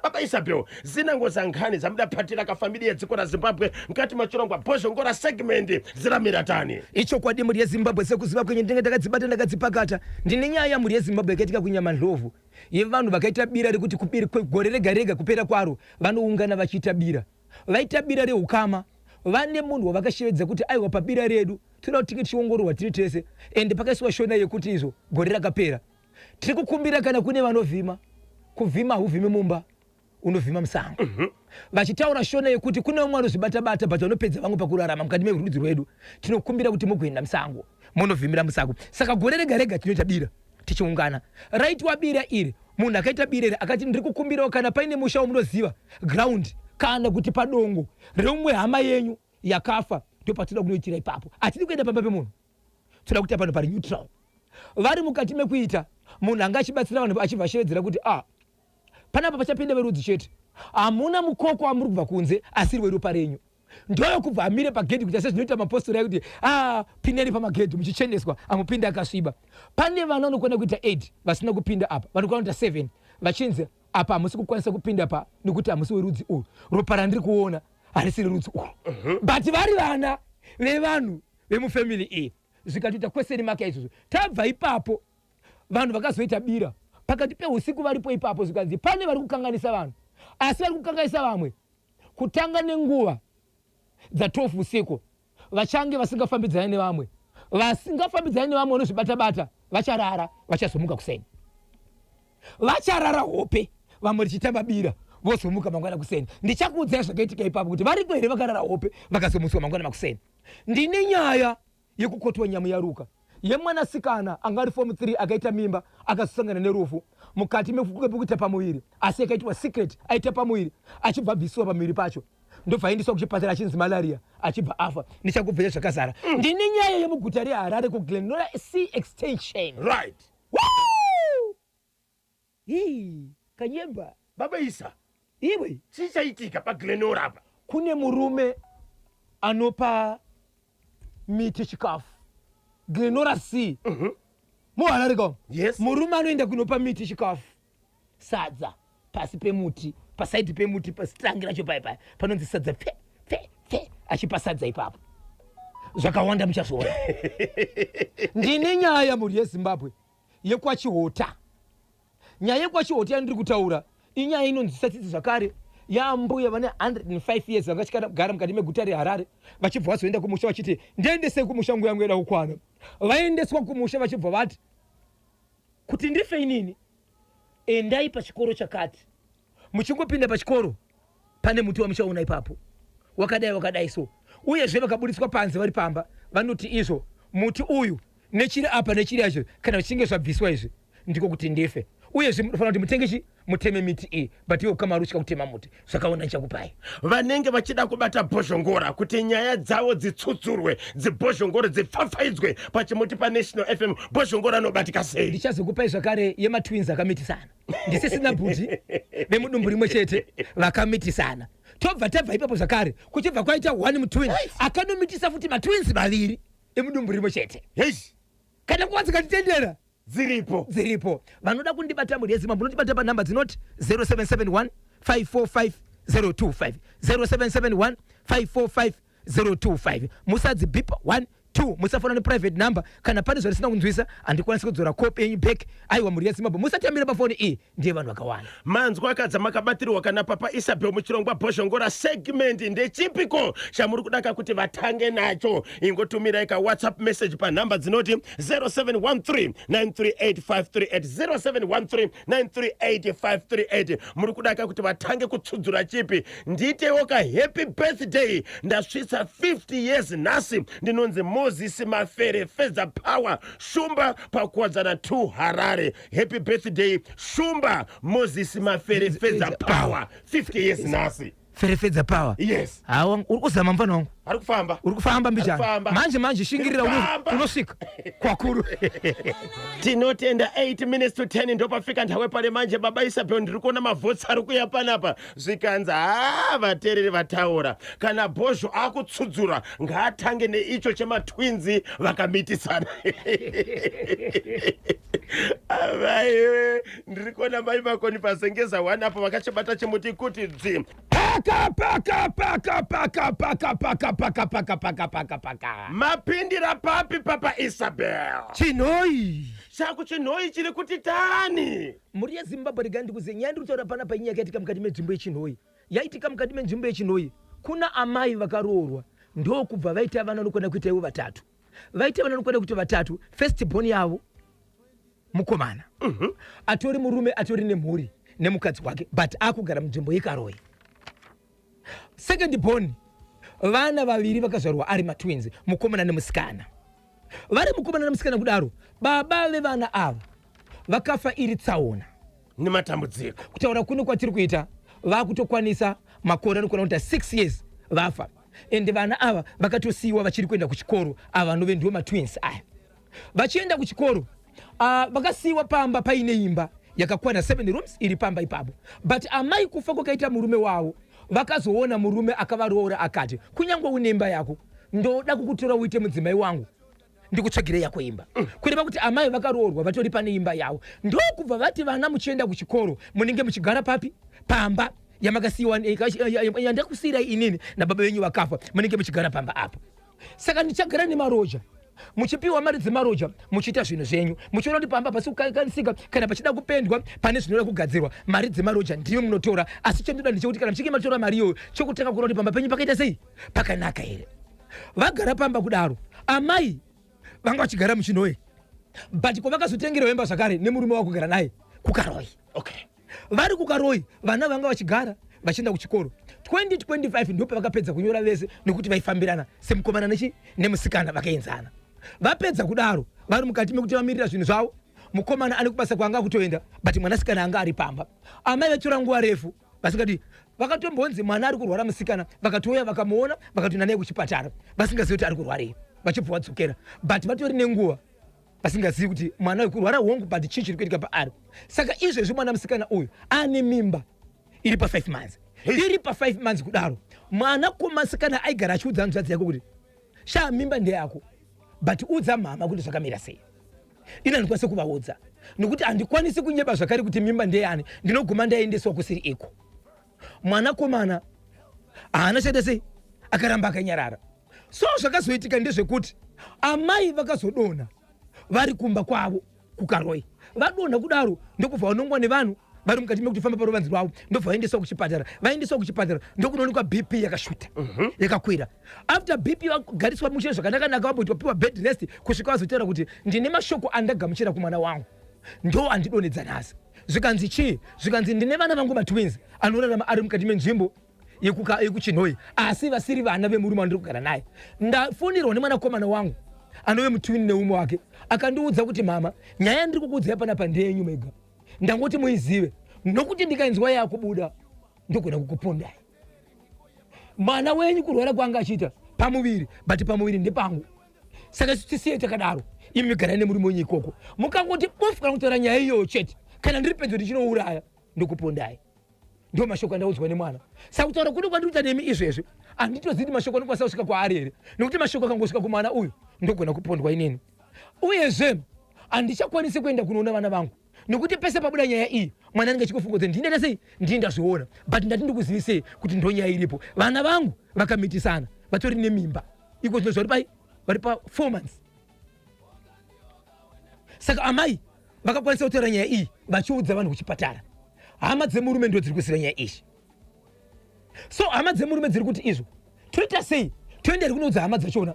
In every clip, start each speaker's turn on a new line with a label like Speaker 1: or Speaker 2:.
Speaker 1: Baba Isabel, zinango za nkhani zamudaphatira kafamili yedziko ra Zimbabwe mkati machirongwa Bhozhongora segment ziramira tani.
Speaker 2: Ichokwadi mhuri yeZimbabwe, sekuziva kwenyu ndinenge ndakadzibata ndakadzipakata. Ndine nyaya mhuri yeZimbabwe yakaitika kuNyamandlovu yevanhu vakaita bira rekuti gore rega rega kupera kwaro vanoungana vachiita bira. Vaita bira reukama, vane munhu wavakashevedza kuti aiwa pabira redu toda kuti tinge tichiongororwa tiri tese, ende pakaiswa shona yekuti izvo gore rakapera tiri kukumbira kana kune vanovhima, kuvhima hauvhimi mumba, unovhima musango. Vachitaura shona yekuti kune vamwe vanozvibata-bata but vanopedza vamwe pakurarama mukati merudzi rwedu, tinokumbira kuti mugoenda musango munovhimira musango. Saka gore rega rega tinoita bira tichiungana. Raitwa bira iri, munhu akaita bira iri akati ndiri kukumbirawo kana paine musha wamunoziva ground kana kuti padongo reumwe hama yenyu yakafa, ndopatinoda kunoitira ipapo. Hatidi kuenda pamba pemunhu, toda kuita panhu pari neutral. Vari mukati mekuita, munhu anga achibatsira vanhu achibva ashevedzera kuti ah, panapa pachapinda verudzi chete, hamuna mukoko wamuri kubva kunze asiri weropa renyu. Ndoyokubva amire pagedhi kuita sezvinoita mapostori ayo kuti ah, pindeni pamagedhi muchicheneswa, amupinde akasviba. Pane vana vanokwana kuita 8 vasina kupinda apa, vanokwana kuita 7 vachinzi apa hamusi kukwanisa kupinda pa nekuti hamusi werudzi urwu, ropa randiri kuona harisi rerudzi urwu. But vari vana vevanhu vemufamily iyi, zvikatoita question mark yaizvozvo. Tabva ipapo vanhu vakazoita bira pakati peusiku varipo ipapo, zvikanzi pane vari kukanganisa vanhu, asi vari kukanganisa vamwe kutanga nenguva dza12 usiku vachange vasingafambidzani nevamwe, vasingafambidzani nevamwe vanozvibata-bata vacharara, vachazomuka kuseni, vacharara hope vamwe richitamba bira, vozomuka mangwana kuseni. Ndichakuudzai zvakaitika ipapo kuti variko here vakarara hope vakazomutswa mangwana makuseni. Ndine nyaya yekukotwa nyamuyaruka yemwanasikana anga ari form 3 akaita mimba akazosangana nerufu mukati mekuita pamuviri, asi yakaitwa secret. Aita pamuviri achibva abvisiwa pamuviri pacho, ndobva aendeswa kuchipatara achinzi malaria, achibva afa. Ndichakubvira zvakazara. Ndine nyaya yemuguta reHarare kuGlen Norah C Extension. Woo! Hii, kanyemba.
Speaker 1: Baba Isa,
Speaker 2: iwe,
Speaker 1: chii chaitika paGlen Norah apa?
Speaker 2: Kune murume anopa miti chikafu Glen Norah C muHarare ka.
Speaker 1: Yes.
Speaker 2: Murume anoenda kunopa miti chikafu, sadza, pasi pemuti, pasaidi pemuti, pasitangi racho pai pai panonzi sadza pfe pfe pfe, achipa sadza ipapo. Zvakawanda muchazviona. Ndine nyaya mhuri yeZimbabwe yekwaChihota. Nyaya yekwaChihota yandiri kutaura inyaya inonzwisa tsitsi zvakare, yambuya vane 105 years vanga vachigara mukati meguta reHarare, vachibva vazoenda kumusha vachiti ndiendesei kumusha, nguva yangu yada kukwana. Vaendeswa kumusha vachibva vati kuti ndife inini, endai pachikoro chakati, muchingopinda pachikoro pane muti wamuchaona ipapo wakadai wakadai so. Uyezve vakaburitswa panze vari pamba, vanoti izvo muti uyu nechiri apa nechiri acho kana zvichinge zvabviswa izvi ndiko kuti ndife. Uyezve munofanira kuti mutenge chi muteme miti iyi, but iwe ukama rutya kutema muti. Zvakaona ndichakupai.
Speaker 1: Vanenge vachida kubata Bhozhongora kuti nyaya dzavo dzitsutsurwe, dzibhozhongore, dzipfapfaidzwe pachimuti paNational FM, Bhozhongora anobatika sei?
Speaker 2: Ndichazokupai zvakare yematwins akamitisana, ndisisina bhuti vemudumbu rimwe chete vakamitisana. Tobva tabva ipapo zvakare kuchibva kwaita one mutwin akanomitisa futi matwins vaviri emudumbu rimwe chete. Kana nguva dzikatitendera.
Speaker 1: Dziripo.
Speaker 2: Dziripo. Vanoda kundibata mhuri yeZimbabwe munotibata panhamba dzinoti 0771 545 025, 0771 545 025. Musadzibhipa 1 2, musafona neprivate number. Kana pane zvarisina kunzwisa, handikwanisi kudzora kopi yenyu back. Aiwa mhuri yeZimbabwe, musatambira pafoni iyi, ndiye vanhu vakawanda.
Speaker 1: Manzwa kadza makabatirwa kana Papa Isabel muchirongwa Bhozhongora segment. Ndechipiko chamuri kudaka kuti vatange nacho? Ingotumirai ka WhatsApp message panhamba dzinoti 0713 938 538, 0713 938 538. Muri kudaka kuti vatange kutsudzura chipi? Ndiitewo ka happy birthday, ndasvitsa 50 years nhasi. Ndinonzi Moses Mafere Fedza Power, Shumba paKuwadzana 2, Harare. Happy birthday, Shumba Moses Mafere Fedza Power, 50 years nhasi.
Speaker 2: Ferefedza power.
Speaker 1: Yes.
Speaker 2: Hawa, uri kuzama mfana wangu.
Speaker 1: Ari kufamba.
Speaker 2: Uri kufamba mbijana.
Speaker 1: Kufamba.
Speaker 2: Manje manje shingirira
Speaker 1: Kufamba.
Speaker 2: unosvika kwakuru.
Speaker 1: Tinotenda. 8 minutes to 10 ndopafika nthawe pale manje. Baba Isabel, ndiri kuona mavhotsi ari kuya panapa, zvikanzi ha, vateereri vataura, kana Bhozho akutsudzura ngaatange neicho chematwinzi vakamitisana. Avaiwe, ndiri kuona mai Makoni pasengeza 1 apo vakachibata chimuti kuti dzi.
Speaker 2: Paka paka paka paka paka paka paka paka paka paka paka.
Speaker 1: Mapindira papi, Papa Isabel?
Speaker 2: Chinoi.
Speaker 1: Chakuchinhoi chiri kuti tani.
Speaker 2: Mhuri yeZimbabwe, regai ndikuze nyaya ndiri kutaura panapa. Inyaya yakaitika mukati menzvimbo yeChinhoi. Yaitika mukati menzvimbo yeChinhoi, kuna amai vakaroorwa, ndokubva vaita vana vanokwana kuita ivo vatatu. Vaita vana vanokwana kuita vatatu. First born yavo mukomana atori murume, atori nemhuri nemukadzi wake, but akugara munzvimbo yeKaroi. Second born, vana vaviri vakazvarwa ari matwins, mukomana nemusikana. Vari mukomana nemusikana kudaro, baba vevana ava vakafa iri tsaona.
Speaker 1: Nematambudziko.
Speaker 2: Kutaura kuno kwatiri kuita, vakutokwanisa makore anokwana kuita 6 years vafa, ende vana ava vakatosiyiwa vachiri kuenda kuchikoro. Ava vanove ndiwo matwins aya, vachienda kuchikoro, vakasiyiwa pamba paine imba yakakwana 7 rooms iri pamba ipapo. But amai, kufa kwakaita murume wavo, vakazoona murume akavaroora akati, "Kunyange une imba yako, ndoda kukutora uite mudzimai wangu, ndikutsvagire yako imba." Kureva kuti amai vakaroorwa vatori pane imba yavo. Ndokubva vati, "Vana, muchienda kuchikoro munenge muchigara papi? Pamba yamakasiyiwa, yandakusiyirai inini nababa venyu vakafa. Munenge muchigara pamba apo. Saka ndichagara nemaroja, muchipiwa mari dzemaroja, muchiita zvinhu zvenyu, muchiona kuti pamba pasi kukanganisika kana pachida kupendwa, pane zvinoda kugadzirwa, mari dzemaroja ndiyo munotora. Asi chendoda ndechekuti kana muchinge matora mari iyoyo, chokutanga kuona kuti pamba penyu pakaita sei, pakanaka here." Vagara pamba kudaro, amai vanga vachigara muChinhoi, but kwavakazotengerwa imba zvakare nemurume wakugara naye kuKaroi. Vari kuKaroi, vana vanga vachigara vachienda kuchikoro. 2025 ndo pavakapedza kunyora vese, nekuti vaifambirana semukomana nechi nemusikana, vakaenzana. Vapedza kudaro, vari mukati mekuti vamirira zvinhu zvavo, mukomana ane kubasa kwaanga kutoenda, but mwanasikana anga ari pamba. Amai vatora nguva refu vasingati. Vakatombonzi mwana ari kurwara musikana, vakatouya vakamuona, vakatoenda naye kuchipatara vasingazivi kuti ari kurwarei, vachibva vadzokera, but vatori nenguva vasingazivi kuti mwana uyu kurwara hongu, but chii chiri kuitika paari? Saka izvezvi mwana musikana uyu ane mimba iri pa5 months. Iri pa5 months kudaro, mwana kumasikana aigara achiudza hanzvadzi yake kuti, "Sha, mimba ndeyako, but udza mama kuti zvakamira sei. Ini handikwanisi kuvaudza nekuti handikwanisi kunyeba zvakare kuti mimba ndeyani, ndinoguma ndaendeswa kusiri iko." Mwanakomana haana chaita sei, akaramba akanyarara. So zvakazoitika ndezvekuti amai vakazodonha vari kumba kwavo kuKaroi. Vadonha kudaro, ndokubva vanongwa nevanhu vari mukati mekuti famba paruvanzi rwavo, ndobva vaendeswa kuchipatara. Vaendeswa kuchipatara, ndokunoonekwa BP yakashuta, yakakwira. After BP vagariswa mushe zvakanaka-naka, vamboitwa piwa bed rest, kusvika vazotaura kuti, "Ndine mashoko andagamuchira kumwana wangu, ndo andidonhedza nhasi." Zvikanzi, "Chii?" Zvikanzi, "Ndine vana vangu matwins anorarama ari mukati menzvimbo yekuChinhoi, asi vasiri vana vemurume wandiri kugara naye. Ndafonirwa nemwanakomana wangu anove mutwini neumwe wake, akandiudza kuti, 'Mama, nyaya yandiri kukuudzai panapa ndeyenyu mega. Ndangoti muizive, nokuti ndikainzwa yakubuda ndogona kukupondai. Mwana wenyu kurwara kwanga achiita pamuviri, but pamuviri ndepangu. Saka tisiye takadaro. Imi garai nemurume wenyu ikoko. Mukangoti bufu kana kutaura nyaya iyoyo chete, kana ndiri pedyo ndichinouraya, ndokupondai. Ndo mashoko andaudzwa nemwana.' Saka kutaura kuno kwandiri kuita nemi izvezvi, handitozivi kuti mashoko anokwanisa kusvika kwaari here, nekuti mashoko akangosvika kumwana uyu, ndogona kupondwa inini. Uyezve handichakwanisi kuenda kunoona vana vangu, nekuti pese pabuda nyaya iyi, mwana anenge achikufunga kuti ndindaita sei, ndii ndazviona. But ndati ndikuzivisei kuti ndo nyaya iripo. Vana vangu vakamitisana, vatori nemimba iko zvino, zvari pai, vari pa 4 months." Saka amai vakakwanisa kutaura nyaya iyi vachiudza vanhu kuchipatara. Hama dzemurume ndo dziri kuziva nyaya iyi. So hama dzemurume dziri kuti, "Izvo toita sei? Toenda ri kunoudza hama dzachona?"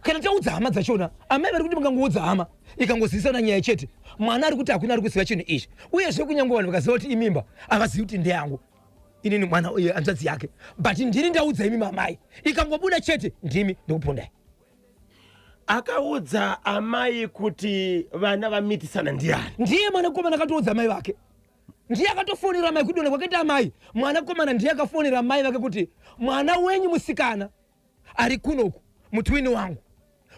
Speaker 2: Kana taudza hama dzachona, amai vari kuti mukangoudza hama ikangozivisana nyaya chete, mwana ari kuti hakuna ari kuziva chinhu ichi. Uyezve kunyange vanhu vakaziva kuti imimba, havazivi kuti ndeyangu inini mwana uye hanzvadzi yake, but ndini ndaudza imi mamai. Ikangobuda chete, ndimi ndokupondai.
Speaker 1: Akaudza amai kuti vana vamitisana ndiani?
Speaker 2: Ndiye mwanakomana akatoudza mai vake. Ndiye akatofonera mai kudonha kwakaita amai. Mwanakomana ndiye akafonera mai vake kuti mwana wenyu musikana ari kunoku, mutwini wangu,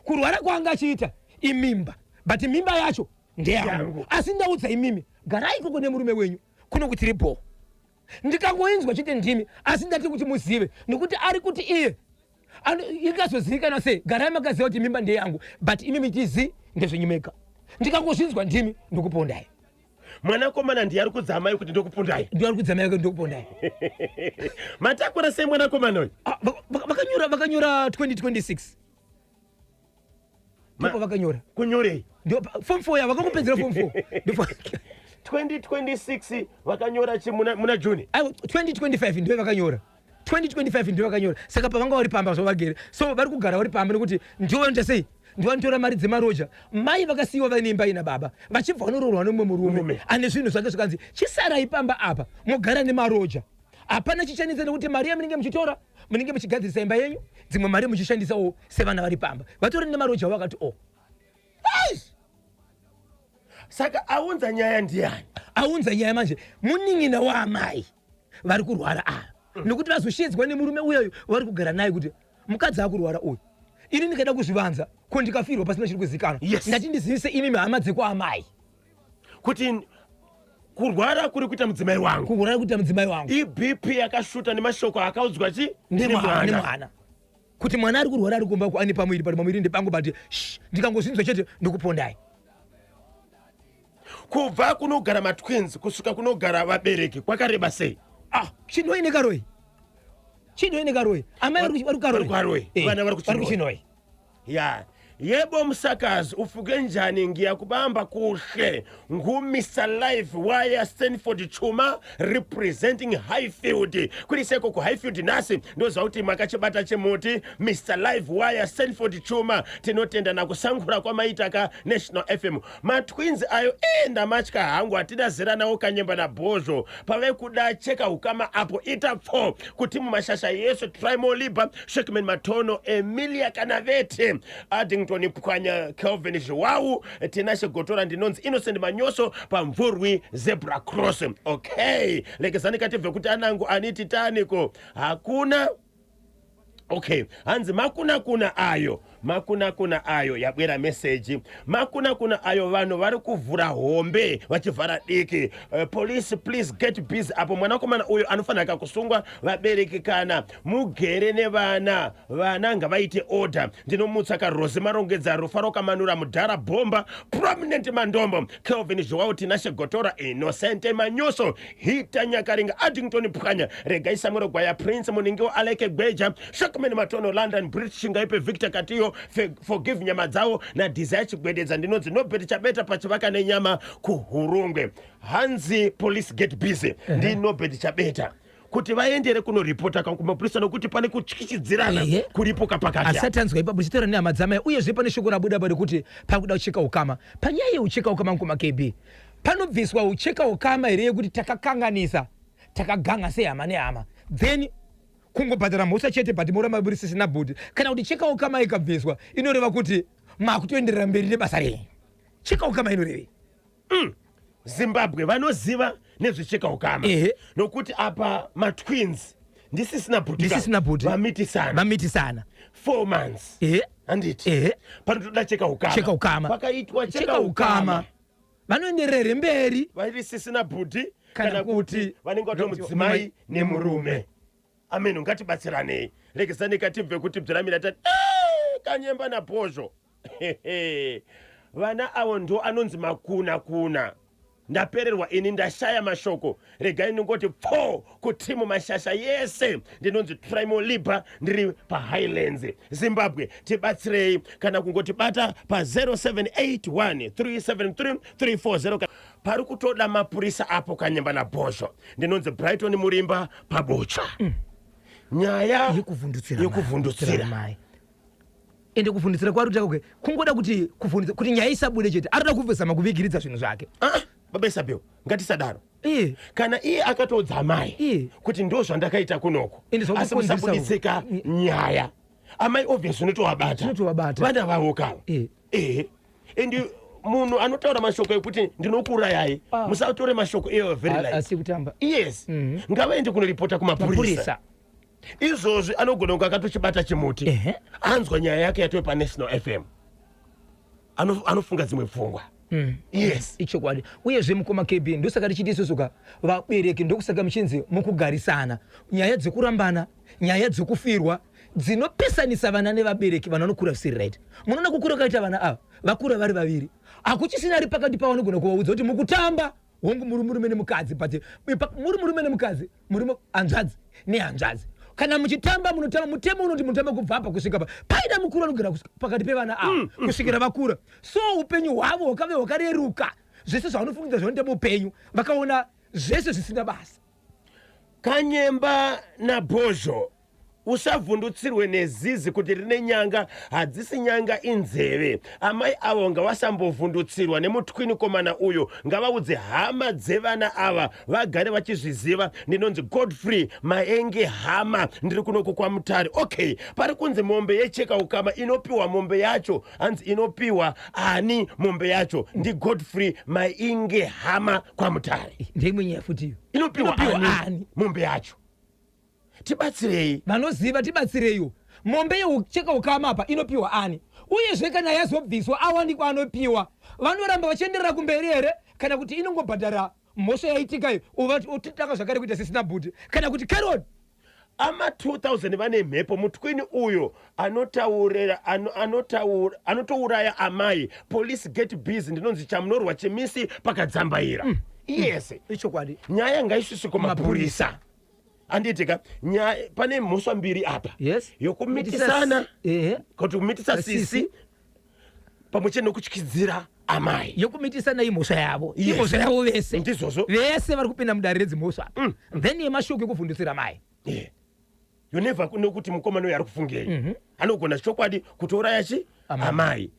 Speaker 2: kurwara kwaanga achiita imimba, but mimba yacho ndeyangu.
Speaker 1: Yangu.
Speaker 2: Asi ndaudza imimi, garai ikoko nemurume wenyu kunoku, tiri bho. Ndikangoinzwa chete ndimi, asi ndati kuti muzive nekuti ari kuti iye ingazozivikanwa sei? Garai makaziva kuti mimba ndeyangu, but imimi tizi ndezvenyu mega. Ndikangozvinzwa ndimi, ndikupondai.
Speaker 1: Mwanakomana ndiye ari kudza amai kuti ndokupondai?
Speaker 2: Ndiyo ari kudza mai vake, ndokupondai.
Speaker 1: Matakura sei mwanakomana uyu?
Speaker 2: Ah, vakanyora 2026. Ndipo vakanyora.
Speaker 1: Kunyorei?
Speaker 2: Ndio form 4 yavo, vakangopedzera form 4.
Speaker 1: 2026 vakanyora chi muna June?
Speaker 2: Aiwa, 2025 ndiyo vakanyora, 2025 ndiyo vakanyora. Saka pavanga vari pamba zvavagere, so vari kugara vari pamba nekuti ndivo vanoita sei, ndivo vanotora mari dzemaroja. Mai vakasiyiwa vaine imba ina baba, vachibva vanoroorwa nemumwe murume
Speaker 1: Murume.
Speaker 2: ane zvinhu zvake, zvikanzi chisarai pamba apa mogara nemaroja. Hapana chichanetsa nekuti mari yamunenge muchitora munenge muchigadzirisa imba yenyu, dzimwe mari muchishandisawo sevana vari pamba. Vatori nemaroja avo, vakati o
Speaker 1: Saka aunza nyaya ndiani?
Speaker 2: Aunza nyaya manje munin'ina waamai vari kurwara ava, nekuti vazoshedzwa nemurume uyoyo vari kugara naye kuti mukadzi akurwara uyu, ini ndikada kuzvivanza ko ndikafirwa pasina chiri kuzikanwa? Ndati ndizivise imimi hama dzekwaamai
Speaker 1: kuti kurwara kuri kuita mudzimai wangu,
Speaker 2: kurwara kuita mudzimai wangu
Speaker 1: iBP yakashuta, nemashoko akaudzwa chi
Speaker 2: nemwana, nemwana, kuti mwana ari kurwara ari kumba ane pamuviri, pari pamuviri ndepangu, but shh, ndikangozvinzwa chete ndikupondai.
Speaker 1: Kubva kunogara matwins kusvika kunogara vabereki kwakareba sei?
Speaker 2: Ah, Chinhoyi neKaroi, Chinhoyi neKaroi. Amai vari
Speaker 1: vari kuKaroi, vana vari kuChinhoyi.
Speaker 2: KuChinhoyi.
Speaker 1: Ya, yebo msakazi, ufuke njani? Ngiyakubamba kuhle. NguMr Live Wire Stanford Chuma representing Highfield. Kuri seko kuHighfield nhasi? Ndoziva kuti makachibata chimuti. Mr Live Wire Stanford Chuma, tinotenda nakusangura kwamaita ka National FM. Matwins ayo e ndamatya hangu, hatina zera nawo Kanyemba naBhozvo. Pave kuda cheka ukama apo. Ita pfo kuti mumashasha yesu Trimoliba, Shekman Matono, Emilia Kanavete, Addington Pwanya, Kelvin Zhiwau, Tinashe Gotora. Ndinonzi Innocent Manyoso paMvurwi Zebra Cross. Okay, lekezani katibve kuti anangu aniti taniko hakuna. Okay, hanzi makuna kuna ayo, makuna kuna ayo. Yabwera meseji, makuna kuna ayo. Vanhu vari kuvhura hombe vachivhara diki. Police, please get busy apo. Mwanakomana uyo anofanira kusungwa. Vabereki, kana mugere nevana, vana ngavaite order. Ndinomutsa Karosi Marongedza, Rufaro Kamanura, Mudhara Bhomba, Prominent Mandombo, Kelvin Joao, Tinashe Gotora, Innocente Manyoso, Hita Nyakaringa, Addington Pwanya, Regai Samuel Gwaya, Prince Muningiwo, Aleke Gweja, Shakman Matono, London British Ngaipe, Victor Katiyo, Forgive Nyama Dzawo naDesire Chigwededza. Ndinonzi Nobert Chabeta pachivaka nenyama kuHurungwe. Hanzi police get busy. NdiNobert Chabeta kuti vaendere kunoripota kumapurisa nokuti pane kutyityidzirana kuripo kapakati.
Speaker 2: Asati anzwa ipapo chitaura nehama dzamai. Uyezve pane shoko rabuda pa rekuti pakuda kucheka ukama. Panyaya yeucheka ukama, mukoma KB, panobviswa ucheka ukama here yekuti takakanganisa, takaganga sehama nehama, then kungobhadhara mhosva chete, but moramba muri sisina bhudhi? Kana kuti cheka ukama ikabviswa inoreva kuti makutoenderera mberi nebasa renyu? Cheka ukama inorevei?
Speaker 1: Zimbabwe, vanoziva nezvecheka ukama, nokuti apa matwins ndisisina bhuti.
Speaker 2: Ndisisina bhuti.
Speaker 1: Vamitisana.
Speaker 2: Vamitisana.
Speaker 1: 4 months. Handiti?
Speaker 2: Ehe.
Speaker 1: Panotoda cheka ukama.
Speaker 2: Cheka ukama.
Speaker 1: Pakaitwa cheka
Speaker 2: cheka
Speaker 1: ukama,
Speaker 2: ukama, vanoenderera here mberi?
Speaker 1: Vari sisina bhudhi
Speaker 2: kana
Speaker 1: kana kuti vanenge vato mudzimai nemurume. Ameno, ngatibatsiranei. Regesani katibve kuti bziramira tati "Eh, Kanyemba naBhozho." Vana avo ndo anonzi makuna kuna. Ndapererwa ini, ndashaya mashoko. Regai ndingoti pfo kutimu mashasha yese. Ndinonzi Trimoliba, ndiri paHighlands. Zimbabwe, tibatsirei kana kungotibata pa0781 373 340. Pari kutoda mapurisa apo Kanyemba naBhozho. Ndinonzi Brighton Murimba paBocha. Nyaya
Speaker 2: yekuvhundutsira.
Speaker 1: Yekuvhundutsira.
Speaker 2: Mai, ende kuvhundutsira kwari kuita kwe kungoda kuti kuvhundutsa kuti nyaya isabude chete. Arikuda kuzama kuvigiridza zvinhu zvake.
Speaker 1: Ah, baba Isabel, ngatisadaro. Kana iye akatoudza amai kuti ndo zvandakaita kunoko,
Speaker 2: Ende
Speaker 1: asi
Speaker 2: zvakukonzeresa
Speaker 1: musabuditsika nyaya, amai obvious unotovabata.
Speaker 2: Zvinotovabata.
Speaker 1: Vana vavo kava. Ehe, and Munhu anotaura mashoko ekuti ndinokuurayai,
Speaker 2: Ah.
Speaker 1: musatore mashoko iyoyo very light.
Speaker 2: Asi kutamba.
Speaker 1: Yes, ngavaende kunoripota kumapurisa.
Speaker 2: Mapurisa.
Speaker 1: Izvozvi anogona kunge akatochibata chimuti. Anzwa nyaya yake yatove paNational FM, anofunga dzimwe pfungwa. Yes.
Speaker 2: Ichokwadi. Uyezve, mukoma KB, ndosaka tichiti isusu ka vabereki, ndokusaka muchinzi mukugarisana, nyaya dzekurambana, nyaya dzekufirwa dzinopesanisa vana nevabereki, vana vanokura zvisiri right. Munoona kukura kaita vana ava, vakura vari vaviri, hakuchisina ari pakati pavo anogona kuvaudza kuti mukutamba, hongu muri murume nemukadzi, but muri murume nemukadzi, muri hanzvadzi nehanzvadzi. Kana muchitamba, munotamba, mutemo unoti munotamba kubva apa kusvika pa paida mukuru anogara pakati pevana ava kusvikira vakura. So upenyu hwavo hwakave hwakareruka, zvese zvavanofungidzira zvavanoita muupenyu vakaona zvese zvisina basa.
Speaker 1: Kanyemba naBhozho, usavhundutsirwe nezizi kuti rine nyanga. Hadzisi nyanga, inzeve. Amai avo ngavasambovhundutsirwa nemutwinikomana uyu, ngavaudze hama dzevana ava, vagare vachizviziva. Ndinonzi Godfrey Maenge Hama, ndiri kunoku kwaMutare. Okay, pari kunzi mombe yecheka ukama inopiwa, mombe yacho hanzi inopiwa ani mombe yacho? NdiGodfrey Mainge Hama kwaMutare.
Speaker 2: Ndeimwe nyaya futi iyo.
Speaker 1: Inopiwa
Speaker 2: Inopiwa
Speaker 1: ani
Speaker 2: ani?
Speaker 1: mombe yacho? Tibatsirei.
Speaker 2: Vanoziva, tibatsireiwo. Mombe yeucheka ukama apa inopiwa ani? Uyezve kana yazobviswa, awanikwa anopiwa, vanoramba vachienderera kumberi here, kana kuti inongobhadhara mhosva yaitikayo, ototanga zvakare kuita sisina bhuti, kana kuti carry on?
Speaker 1: Ama 2000 vane mhepo. Mutwini uyo anotaurira anotouraya amai. Police, get busy. Ndinonzi Chamunorwa Chemisi pakadzambaira. Yes.
Speaker 2: Ichokwadi.
Speaker 1: Nyaya ngaisviswe kumapurisa, andiitika nyaya pane mhosva mbiri apa, yokumitisana, kuti kumitisa
Speaker 2: Sisi.
Speaker 1: sisi pamwe chete nokutyidzira amai.
Speaker 2: Yokumitisana imhosva yavo. Imhosva yavo vese.
Speaker 1: Ndizvozvo.
Speaker 2: Vese vari kupinda mudare redzimhosva apa. Then yemashoko ekuvhundusira mai.
Speaker 1: Yeah. You never know kuti mukomana uyu ari kufungei. Anogona chokwadi kutouraya chi
Speaker 2: Amai.
Speaker 1: Amai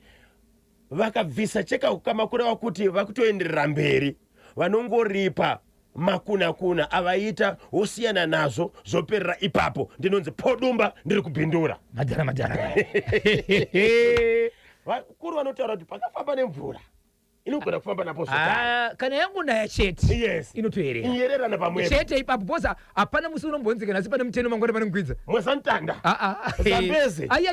Speaker 1: vakabvisa cheka ukama, kureva kuti vakutoenderera mberi, vanongoripa makuna kuna avaita, wosiyana nazvo, zvoperera ipapo. Ndinonzi Podumba, ndiri kubhindura.
Speaker 2: Madhara, madhara.
Speaker 1: Vakuru vanotaura kuti pakafamba nemvura inogona kufamba napo zvakare.
Speaker 2: Ah, kana yangu naya chete, inotoerera.
Speaker 1: Iyererana pamwepo.
Speaker 2: Chete ipapo, because hapana musi unombonzi kana asi pane muteno, mangwana pane ngwidza.
Speaker 1: Mwezantanda.
Speaker 2: Ah, ah.
Speaker 1: Zambezi.
Speaker 2: Ai.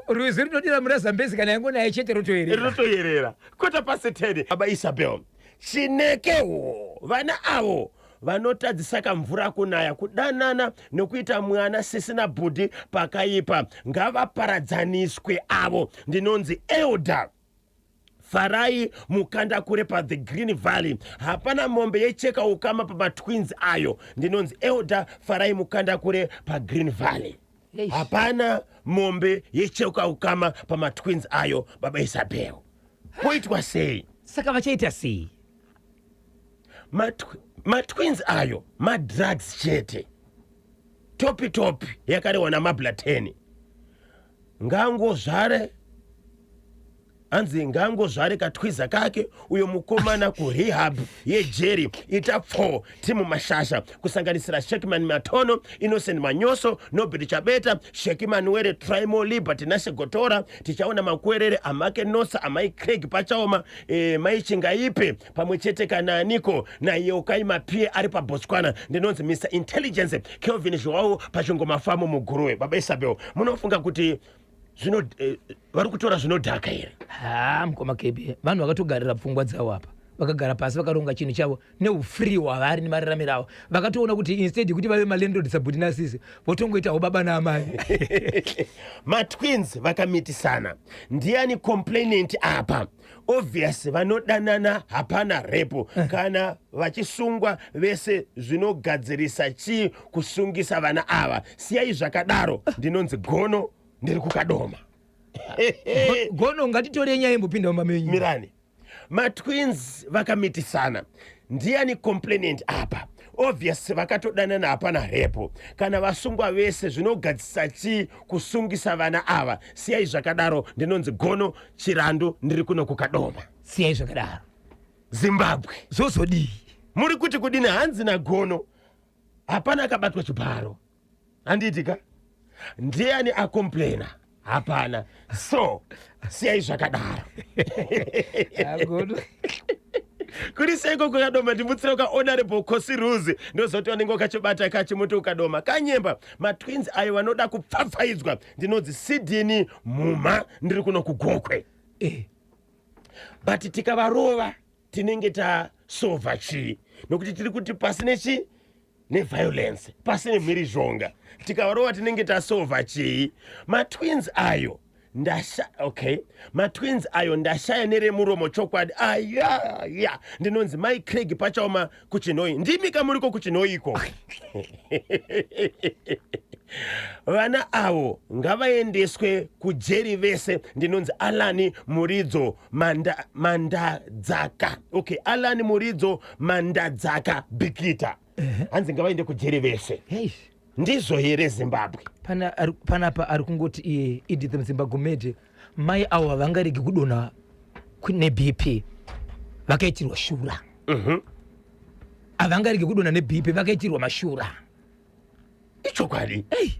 Speaker 2: Rwizi rinodira muna Zambezi, kana yangu naye chete rotoerera.
Speaker 1: Rinotoyerera. 10:15. Baba Isabel Chinekewo, vana avo vanotadzisaka mvura kunaya, kudanana nokuita mwana sisina bhudhi, pakaipa, ngavaparadzaniswe avo. Ndinonzi Elder Farai Mukanda kure paThe Green Valley. Hapana mombe yecheka ukama pamatwins ayo. Ndinonzi Elder Farai Mukanda kure paGreen Valley.
Speaker 2: Eish.
Speaker 1: Hapana mombe yecheka ukama pamatwins ayo. Baba Isabel, poitwa sei?
Speaker 2: Saka vachaita sei?
Speaker 1: Matwins ayo madrugs chete, topi topi yakarehwa namabla 10. Ngangozvare, hanzi ngangozvare katwiza kake uyo mukomana kurehab yejeri. Ita pfo timu mashasha, kusanganisira Shekman Matono, Innocent Manyoso, Nobert Chabeta, Sheki Manuere, Trimo Liberty, Nashe Gotora, tichaona Makwerere, Amake Nosa, Amai Craig Pachaoma, Mai Chingaipe, pamwe chete kana aniko naYeukai Mapie ari paBotswana. Ndinonzi Mr Intelligence Kelvin Joao pachingoma famu muGuruve. Baba Isabel, munofunga kuti zvino vari kutora zvinodhaka here?
Speaker 2: Ha, mukoma KB, vanhu vakatogarira pfungwa dzavo apa, vakagara pasi, vakaronga chinhu chavo neufree hwavari nemararamiro avo. Vakatoona kuti instead yekuti vave malandlord sabhuti nasisi, votongoitawo baba naamai.
Speaker 1: Matwins vakamitisana, ndiani complainant apa? Obvious vanodanana, hapana repo. Kana vachisungwa vese zvinogadzirisa chii kusungisa vana ava? Siyai zvakadaro. Ndinonzi Gono, ndiri kukadoma.
Speaker 2: Gono, ngatitorei nyaya imbopinda mumba menyu.
Speaker 1: Mirani. Matwins vakamitisana, ndiani complainant apa? Obvious vakatodanana, hapana repo. Kana vasungwa vese zvinogadzisa chii kusungisa vana ava? Siyai zvakadaro. Ndinonzi Gono Chirandu, ndiri kuno kukadoma.
Speaker 2: Siyai zvakadaro.
Speaker 1: Zimbabwe,
Speaker 2: Zvozodii?
Speaker 1: muri kuti kudini? Hanzi naGono hapana akabatwa chibharo, handiti ka? Ndiani acomplaina? Hapana. So siyai zvakadaro.
Speaker 2: Agodo.
Speaker 1: Kuri seiko kwakadoma? Ndimutsira ukahonorable Kosi Ruzi, ndozoti wanenge wakachibata kachimuti ukadoma kanyemba. Matwins ayo vanoda kupfapfaidzwa. Ndinonzi Sidini Muma, ndiri kuno kuGokwe. But tikavarova tinenge tasovha chii? Nokuti tiri kuti pasi nechi neviolence, pasi nemhirizhonga. Tikavarova tinenge tasovha chii? Matwins ayo ndasha, okay, matwins ayo ndashaya neremuromo chokwadi. Ayaya, ndinonzi Mai Craig pachaoma kuChinoi. Ndimi kamuriko kuChinoiko. Vana avo ngavaendeswe kujeri vese. Ndinonzi Alani Muridzo Mandadzaka. Okay, Alani Muridzo Mandadzaka Bikita. Hanzi ngavaende kujeri vese.
Speaker 2: Hey.
Speaker 1: Ndizvo here, Zimbabwe?
Speaker 2: Panapa ari kungoti iye Edith Muzimbagumede, mai avo havangaregi kudonha neBP, vakaitirwa shura. Havangaregi kudonha neBP, vakaitirwa mashura.
Speaker 1: Ichokwadi.
Speaker 2: Hey.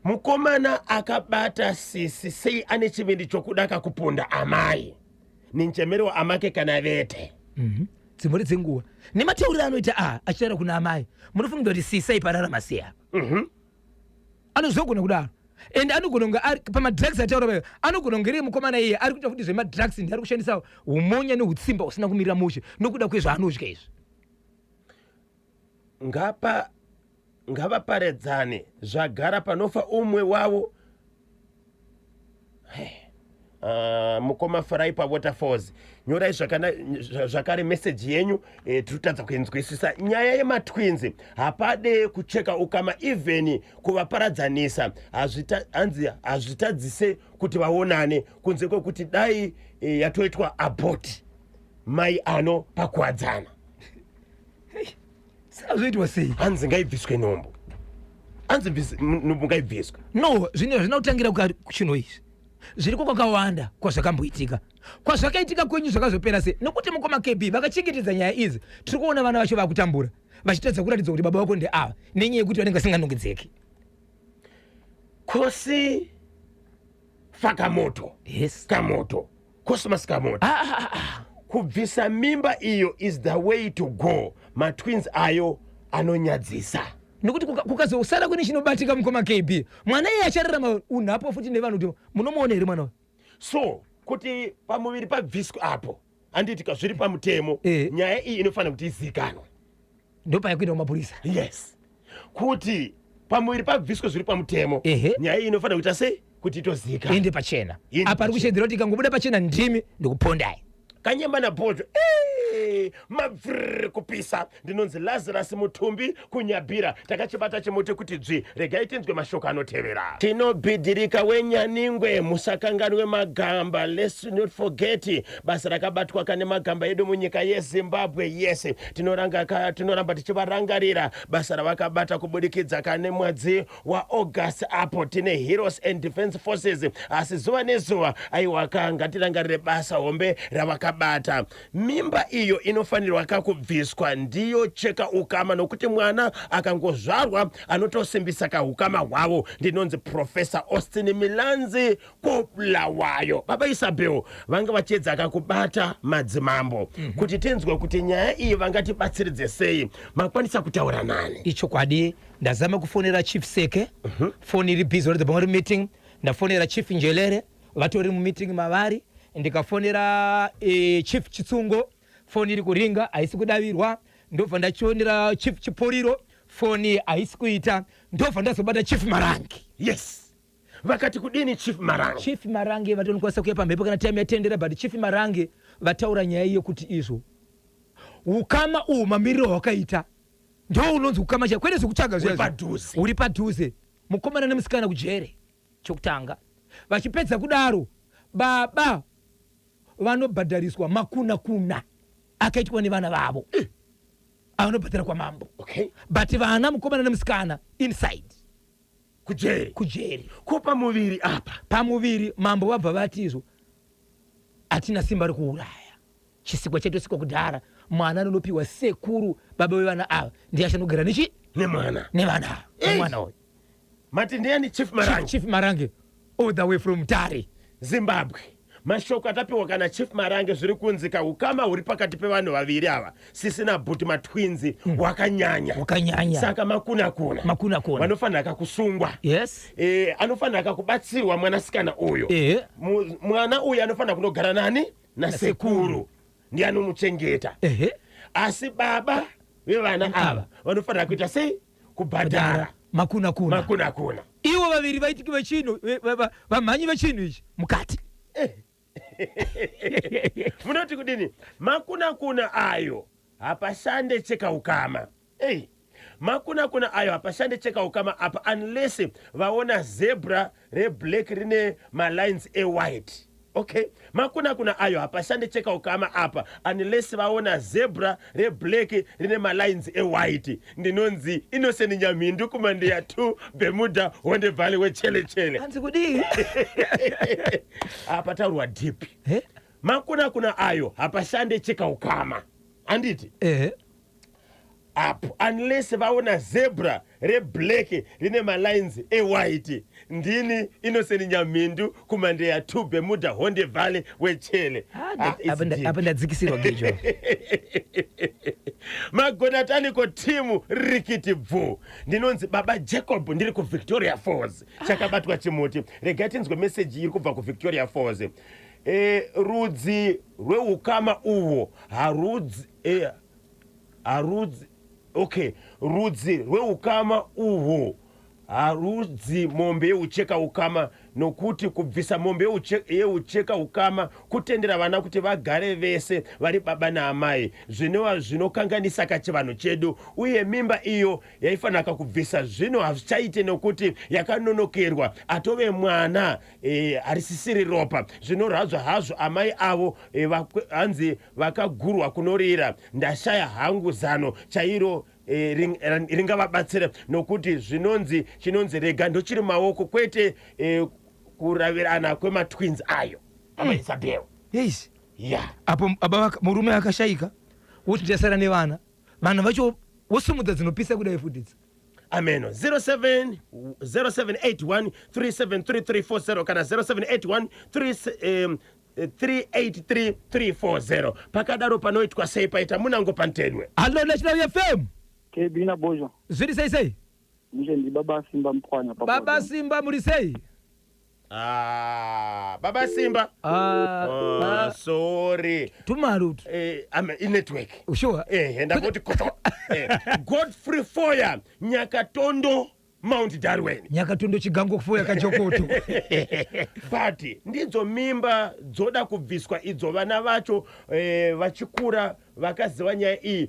Speaker 1: Mukomana akabata sisi sei ane chivindi chokuda kakuponda amai ninchemero amake kana vete?
Speaker 2: Dzimwe dzenguva nematauriro anoita a achitaura kuna amai, munofunga kuti sisi aipararama sei apa? Anozogona kudaro, and anogona kunge ari pamadrugs ataura payo. Anogona kunge riri mukomana iye ari kuita futi zvemadrugs, ndi ari kushandisa umonya neutsimba husina kumirira mushe nokuda kwezvaanodya izvi.
Speaker 1: Ngapa ngavaparedzane, zvagara panofa umwe wavo. Mukoma Farai paWaterfalls, nyorai zvakare meseji yenyu. Tiri kutadza kuinzwisisa nyaya yematwins. Hapade kucheka ukama, even kuvaparadzanisa hanzi hazvitadzise kuti vaonane, kunze kwekuti dai yatoitwa abort mai ano pakuwadzana.
Speaker 2: Saka zvoitwa sei?
Speaker 1: Hanzi ngaibviswe nhumbu, hanzi nhumbu ngaibviswe.
Speaker 2: No, zvino hazvina kutangira kuchino izvi, zviriko kwakawanda kwazvakamboitika. Kwazvakaitika kwenyu zvakazopera sei? Nokuti mukoma KB vakachengetedza nyaya idzi, tiri kuona vana vacho vakutambura vachitadza kuratidza kuti baba vako ndeava, nenyaya yekuti vanenge vasinganongedzeki.
Speaker 1: Kosi fakamoto.
Speaker 2: Yes.
Speaker 1: Kamoto, Cosmas Kamoto.
Speaker 2: Ah, ah, ah.
Speaker 1: Kubvisa mimba iyo is the way to go. Matwins ayo anonyadzisa.
Speaker 2: Nokuti kukazosara kune chinobatika, mukoma KB, mwana iye achararama unhapo futi nevanhu kuti munomuona here mwana uyu?
Speaker 1: So kuti pamuviri pabviswe apo, handitika zviri pamutemo?
Speaker 2: Eh.
Speaker 1: Nyaya iyi inofanira kuti izikanwe.
Speaker 2: Ndopayakuenda kumapurisa.
Speaker 1: Yes, kuti pamuviri pabviswe zviri pamutemo. Nyaya iyi inofanira kuita sei kuti itozikanwa?
Speaker 2: Ende pachena.
Speaker 1: Iende
Speaker 2: Apa ari
Speaker 1: pachena.
Speaker 2: kushedzera kuti ikangobuda pachena ndimi ndikupondai.
Speaker 1: Kanyemba nabhojo, mabvr kupisa. Ndinonzi Lazarus Mutumbi kuNyabhira. Takachibata chimuti kuti dzvi. Regai tinzwe mashoko anotevera. Tinobhidhirika wenyaningwe, musakanganwe magamba. Let's not forget basa rakabatwa kane magamba edu munyika yeZimbabwe yese. Tinoramba tichivarangarira basa ravakabata kubudikidza kane mwedzi waAugust apo tine Heroes and Defense Forces, asi zuva nezuva aiwaka ngatirangarire basa hombe ravakabata. Mimba iyo inofanirwa kakubviswa, ndiyo cheka ukama, nokuti mwana akangozvarwa anotosimbisa kaukama hwavo. Ndinonzi Professor Austin Milanzi koBulawayo. Baba Isabel vanga vachiedza kakubata madzimambo kuti tinzwe kuti nyaya iyi vangatibatsiridze sei. Makwanisa kutaura nani?
Speaker 2: Ichokwadi, ndazama kufonera Chief Seke, foni iri busy, varatidza pamwe meeting. Ndafonera Chief Njelere, vatori mumeeting mavari. Ndikafonera Chief Chitsungo, foni iri kuringa, haisi kudavirwa. Ndobva ndachionera Chief Chiporiro, foni haisi kuita. Ndobva ndazobata Chief Marangi.
Speaker 1: Yes, vakati kudini Chief Marangi?
Speaker 2: Chief Marange vatonokwanisa kuya pamhepo kana time yatendera, but Chief Marange vataura nyaya yekuti izvo ukama uhu mamiriro hwakaita ndo unonzi ukama chai, kwete zvekutsvaga
Speaker 1: Uri
Speaker 2: zviya zvi.
Speaker 1: Padhuze.
Speaker 2: Uri padhuze. Mukomana nemusikana kujere chokutanga. Vachipedza kudaro, baba vanobhadhariswa makuna kuna akaitwa nevana vavo, avanobhadhara kwamambo. But vana mukomana nemusikana inside.
Speaker 1: Kujeri.
Speaker 2: Kujeri.
Speaker 1: Ko pamuviri apa?
Speaker 2: Pamuviri mambo vabva vati izvo hatina simba rekuuraya, chisikwa chatosikwa kudhara. Mwana anonopiwa sekuru, baba vevana ava, ndiye achanogara nechi
Speaker 1: Nemwana.
Speaker 2: Nevana ava.
Speaker 1: Ei.
Speaker 2: Nemwana uyu.
Speaker 1: Mati ndiani, Chief Marangi?
Speaker 2: Chief Marange. All the way from Mutare.
Speaker 1: Zimbabwe. Mashoko atapiwa kana Chief Marange, zviri kunzi kaukama huri pakati pevanhu vaviri ava, sisi nabhuti, matwins, hwakanyanya.
Speaker 2: Hwakanyanya.
Speaker 1: Saka makunakuna.
Speaker 2: Makunakuna.
Speaker 1: Vanofanira kakusungwa. Anofanira kakubatsirwa mwanasikana uyo. Mwana uyu anofanira kunogara nani? Nasekuru, ndiye anomuchengeta. Asi baba vevana ava vanofanira kuita sei? Kubhadhara.
Speaker 2: Makunakuna.
Speaker 1: Makunakuna.
Speaker 2: Ivo vaviri vaitiki vechinhu, vamhanyi vechinhu ichi mukati.
Speaker 1: Munoti kudini? Makunakuna ayo hapashande chekaukama. Ei, makunakuna ayo hapashande chekaukama apa unless vaona zebra reblack rine malines ewhite. Okay, makunakuna ayo hapashande chekaukama apa unless vaona zebra reblack rine malines ewhite. Ndinonzi Innocent Nyamhindu, kumandeya 2, Bermuda, Honde Valley, wechelechele.
Speaker 2: Hanzi kudii?
Speaker 1: Apa taurwa deep.
Speaker 2: Eh?
Speaker 1: Makunakuna ayo hapashande chekaukama, handiti?
Speaker 2: Ehe.
Speaker 1: Apo unless vaona zebra reblack rine malines ewhite. Ndini Innocent Nyamhindu, kumandeya 2, Bermuda, Honde Valley, wechele. Ah, it's deep.
Speaker 2: Apa ndadzikisirwa gejo.
Speaker 1: Magonataniko timu rikiti bvu. Ndinonzi Baba Jacob, ndiri kuVictoria Falls. Chakabatwa chimuti. Regai tinzwe meseji iri kubva kuVictoria Falls. Rudzi rweukama uhwo harudzi, harudzi, okay, rudzi rweukama uhwo harudzi mombe yeucheka ukama, nokuti kubvisa mombe yeucheka ukama kutendera vana kuti vagare vese vari baba naamai, zvinova zvinokanganisa kachivanhu chedu. Uye mimba iyo yaifanira kubvisa zvino hazvichaite nokuti yakanonokerwa, atove mwana, harisisiri ropa. Zvinorwadzwa hazvo amai avo, hanzi vakagurwa kunorira. Ndashaya hangu zano chairo ringavabatsira, nokuti zvinonzi chinonzi rega ndochiri maoko, kwete kuravirana kwematwins ayo, amaIsabel.
Speaker 2: Yes.
Speaker 1: Ya.
Speaker 2: Apo baba murume akashayika, woti ndasara nevana, vanhu vacho vosimudza dzinopisa kudai futidzi.
Speaker 1: Ameno. 07 0781 373340 kana 0781 3 383340. Pakadaro panoitwa sei? Paita munango pantedwe.
Speaker 2: Hallo, National FM.
Speaker 3: KB naBozho.
Speaker 2: Zviri sei sei?
Speaker 3: Mushe, ndi Baba Simba Mupwanya.
Speaker 2: Baba Simba, muri sei?
Speaker 1: Ah, Baba Simba.
Speaker 2: Ah,
Speaker 1: Oh,
Speaker 2: ah,
Speaker 1: sorry.
Speaker 2: Tumari utu.
Speaker 1: Inetwork.
Speaker 2: Sure.
Speaker 1: Ndakoti koto. Godfrey Foya, Nyakatondo, Mount Darwin.
Speaker 2: Nyakatondo, chigango kufoya kajokoto.
Speaker 1: But ndidzo mimba dzoda kubviswa idzo. Vana vacho vachikura vakaziva nyaya iyi,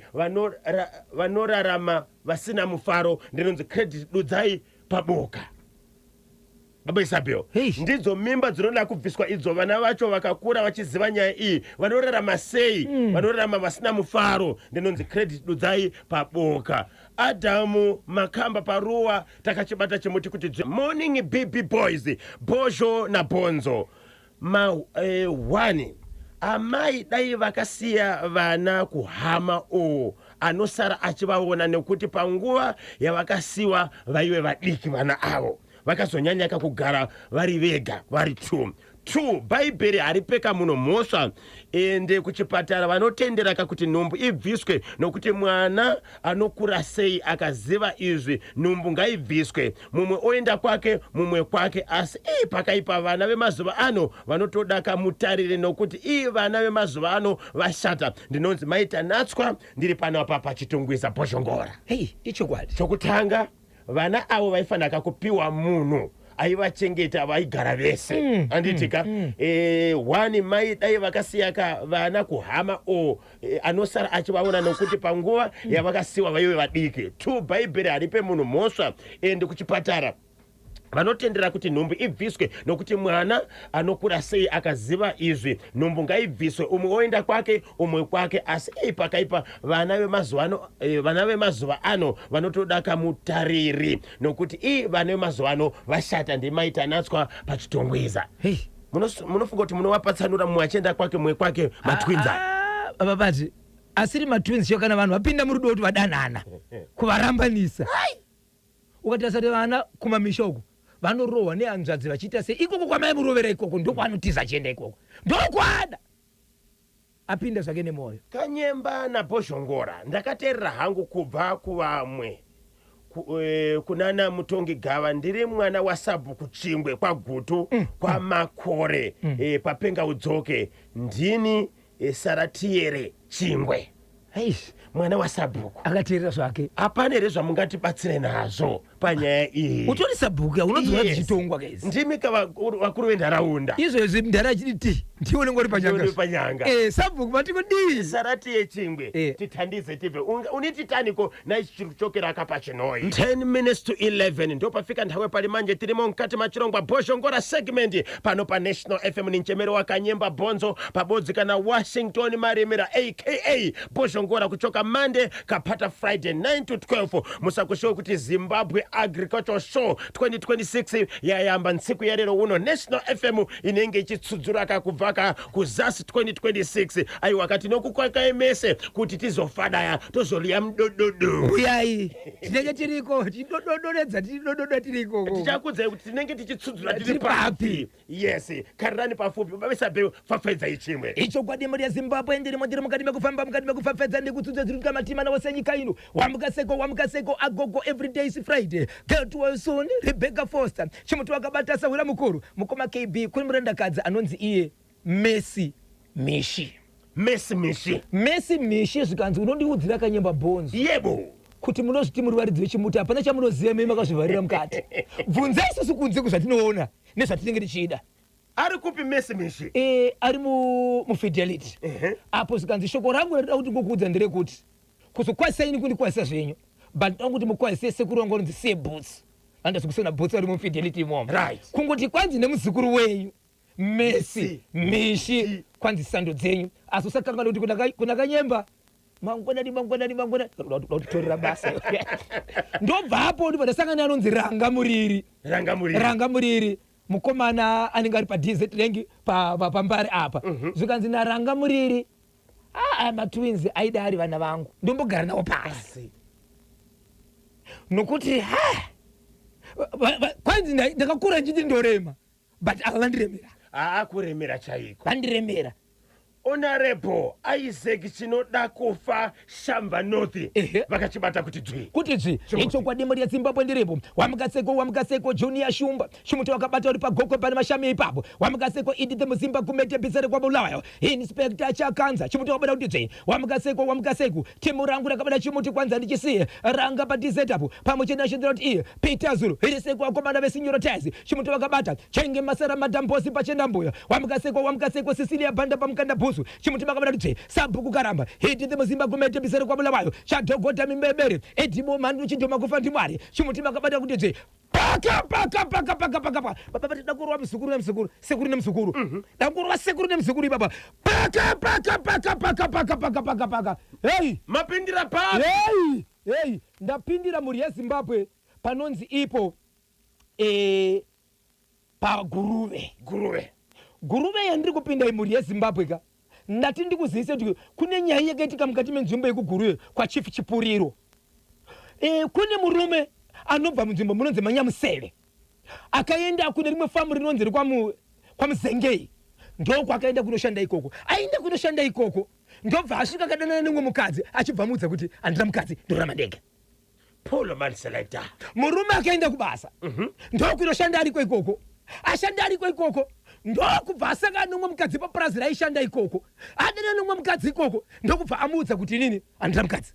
Speaker 1: vanorarama vasina mufaro. Ndinonzi Credit Dudzai paboka. Baba Isabel,
Speaker 2: Hey.
Speaker 1: ndidzo mimba dzinoda kubviswa idzo. Vana vacho vakakura vachiziva nyaya iyi, vanorarama sei? Vanorarama vasina mufaro. Ndinonzi Credit Dudzai paboka. Adamu Makamba paruwa, takachibata chimuti kuti morning, BB boys, Bozho naBhonzo. Ma one amai dai vakasiya vana kuhama uwo anosara achivaona, nekuti panguva yavakasiwa vaive vadiki. Vana avo vakazonyanyaka kugara vari vega vari two two. Bhaibheri haripeka munhu mhosva. Ende kuchipatara vanotenderaka kuti nhumbu ibviswe, nokuti mwana anokura sei akaziva izvi? Nhumbu ngaibviswe, mumwe oenda kwake, mumwe kwake. Asi ii, pakaipa. Vana vemazuva ano vanotoda kamutarire, nokuti ii, vana vemazuva ano vashata. Ndinonzi Maita Natswa, ndiri pano apa paChitungwiza, Bhozhongora.
Speaker 2: Hei, ichokwadi.
Speaker 1: Chokutanga, vana avo vaifanira kupiwa munhu aivachengeta, vaigara vese, handiti ka? One mai dai vakasiyaka vana kuhama o anosara achivaona, nokuti panguva yavakasiwa vaive vadiki. Two, bhaibheri haripe munhu mhosva. Ende kuchipatara vanotendera kuti nhumbu ibviswe, nokuti mwana anokura sei akaziva izvi? Nhumbu ngaibviswe, umwe oenda kwake, umwe kwake. Asi ei, pakaipa. Vana vemazuva ano, vana vemazuva ano vanotoda kamutariri, nokuti ii, vana vemazuva ano vashata. Ndimaita Natswa paChitongwiza.
Speaker 2: Hei.
Speaker 1: Munofunga kuti munovapatsanura, mumwe achienda kwake, mumwe kwake, matwins aya?
Speaker 2: Ah, babati asiri matwins cho, kana vanhu vapinda murudo kuti vadanana, kuvarambanisa, ukatarisa kuti vana kumamisha uku. Vanorohwa nehanzvadzi vachiita sei ikoko kwamaimurovera ikoko, ndokwaanotiza achienda ikoko, ndokwada apinda zvake nemwoyo.
Speaker 1: Kanyemba naBhozhongora, ndakateerera hangu kubva kuvamwe kunana Mutongi Gava. Ndiri mwana wasabhuku Chingwe kwaGutu kwaMakore, paPenga Udzoke. Ndini Saratiere Chingwe.
Speaker 2: Eish.
Speaker 1: Mwana wasabhuku.
Speaker 2: Akateerera zvake.
Speaker 1: Hapana here zvamungatibatsire nazvo panyaya iyi?
Speaker 2: Utori sabhuku ya, unodziona dzichitongwa kaidzi.
Speaker 1: Ndimi ka vakuru venharaunda.
Speaker 2: Izvezvi mudhara achiti ti ndiwe unenge uri panyanga.
Speaker 1: Uri panyanga.
Speaker 2: Sabhuku mati kudii?
Speaker 1: Sarati yeChingwe. Tithandize tibve. Unititaniko naichichokera kapa chinoi? 10 minutes to 11 ndopafika nthawe pali manje. Tirimo mkati machirongwa Bhozhongora segment pano pa National FM. Ni mchemero wa Kanyemba Bonzo pabodzi kana Washington Marimira aka Bhozhongora, kuchoka Monday kapata Friday 9 to 12. Musakushiwe kuti Zimbabwe Agricultural Show 2026 yayamba ntsiku ya lero uno. National FM inenge ichitsudzuraka kubvaka kuzasi 2026. Aiwa, katinokukwakaemese kuti tizofadaya tozoliya mudododo.
Speaker 2: Uyai, tinenge tiriko tidododoredza, tidododa tiriko.
Speaker 1: Tichakudzai kuti tinenge tichitsudzura tiri
Speaker 2: Tiri papi.
Speaker 1: papi. Yes, karirani pafupi babesabeu fafaidzai chimwe.
Speaker 2: Ichokwadi, mhuri yeZimbabwe, ndirimo, ndiri mukati mekufamba, mukati mekufafedza ndikutsudza dziri kuita matima nawo senyika ino. Wamukaseko, wamukaseko agogo, everyday is Friday. Get well soon, Rebecca Foster. Chimuti wakabata sahwira mukuru mukoma KB. Kuri murandakadzi anonzi iye Messi Mishi.
Speaker 1: Messi Mishi.
Speaker 2: Messi Mishi, zvikanzi unondiudzira Kanyemba Bhonzo
Speaker 1: Yebo.
Speaker 2: kuti munozviti muri varidzi vechimuti, hapana chamunoziva, mei makazvivharira mukati. Bvunzai isusu kunze kuzvatinoona nezvatinenge tichida.
Speaker 1: Ari kupi Messi Mishi?
Speaker 2: Ari muFidelity apo. Zvikanzi shoko rangu randida kuti ngokuudza nderekuti kuzokwazisai ini kundikwazisa zvenyu, but ndoda kuti mukwazise sekuru vangu vanonzi Seboots, vandazi kusona boots, vari muFidelity imomo. Kungoti kwanzi nemuzukuru wenyu Messi Mishi, kwanzi sando dzenyu, asi usakanganwa kuti kuna Kanyemba mangwanani mangwanani mangwanani uda kutitorera basa. Ndobva apo ndibva ndasangana neanonzi Ranga Muriri.
Speaker 1: Ranga Muriri.
Speaker 2: Ranga Muriri, mukomana anenge ari paDZ rank paMbare apa. Zvikanzi naRanga Muriri, aa, matwins aida ari vana vangu, ndombogara navo pasi nokuti ha kwanzi ndakakura ndichiti ndorema, but ava vandiremera.
Speaker 1: Aa, kuremera chaiko.
Speaker 2: Vandiremera.
Speaker 1: Honorable Isaac Chinoda Kufa, Shamba North. Vakachibata kuti dzvi.
Speaker 2: Kuti dzvi.
Speaker 1: Chimuti.
Speaker 2: Ichokwadi, mhuri yeZimbabwe, ndiripo. Wamukaseko, wamukaseko Junior Shumba. Chimuti wakabata uri paGokwe pane mashami ipapo. Wamukaseko Edith Muzimba Gumete Bisere kwaBulawayo. Inspector Chakanza, chimuti wakabata kuti dzvi. Wamukaseko, wamukaseko, timu rangu rakabata chimuti, kwanza ndichisiye ranga padz apo pamwe chete nashendera kuti iye Peter Zulu iriseko. Vakomana vesinyoro tis, chimuti wakabata chenge masara madambosi pachenda mbuya. Wamukaseko, wamukaseko Cecilia Banda pamukanda bhusu. Chimuti makabata kuti dzvi. Sabhuku Karamba, Edith Muzimba Gumete Bisere kwaBulawayo, Chadhogodha Mimbebere Edimo Mhandu Chidhoma kufa ndimwari. Chimuti makabata kuti dzvi. Paka paka paka paka paka paka baba, tida kurova muzukuru nemuzukuru, sekuru nemuzukuru, da kurova sekuru nemuzukuru ipapa. Paka paka paka paka paka paka paka paka, hei!
Speaker 1: Mapindira papi?
Speaker 2: Hei hei, ndapindira, mhuri yeZimbabwe, panonzi ipo paGuruve.
Speaker 1: Guruve.
Speaker 2: Guruve yandiri kupinda, imhuri yeZimbabwe ka. Ndati ndikuzivise kuti kune nyaya yakaitika mukati menzvimbo yekuGuruve kwaChief Chipuriro. Kune murume anobva munzvimbo munonzi Manyamuseve, akaenda kune rimwe famu rinonzi rekwaMuzengei, ndokwakaenda kunoshanda ikoko. Aenda kunoshanda ikoko, ndobva asvika akadanana nemumwe mukadzi, achibva amuudza kuti handina mukadzi, ndorarama ndega.
Speaker 1: Polo man selector.
Speaker 2: Murume akaenda kubasa, ndokunoshanda ariko ikoko. Ashanda ariko ikoko, ndokubva asangana nomumwe mukadzi papurazi raishanda ikoko. Adana nomumwe mukadzi ikoko, ndokubva amuudza kuti inini handina mukadzi.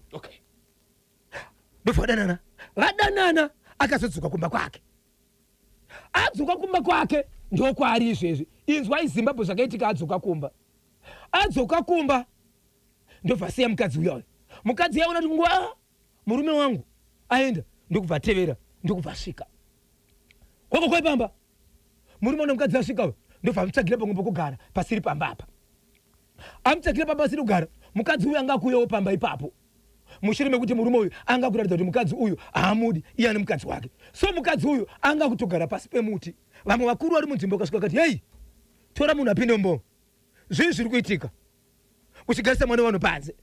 Speaker 2: Ndobva vadanana. Vadanana, akazodzoka kumba kwake. Adzoka kumba kwake, ndokwaari izvezvi. Inzwai Zimbabwe, zvakaitika adzoka kumba. Adzoka kumba, ndobva asiya mukadzi uyayo. Mukadzi yaona kuti nguva, "Ah, murume wangu aenda," ndokubva atevera, ndokubva asvika kwako kwaipamba murume nemukadzi. Asvika, ndobva amutsvagira pamwe pokugara pasiri pamba apa. Amutsvagira pamba pasiri kugara, mukadzi uyu anga kuuyawo pamba ipapo mushure mekuti murume uyu anga kuratidza kuti mukadzi uyu haamudi, iye ane mukadzi wake. So mukadzi uyu anga kutogara pasi pemuti. Vamwe vakuru vari munzvimbo vakasvika vakati, "Hei, tora munhu apinde mumbo. Zvii zviri kuitika uchigarisa mwana wevanhu panze?"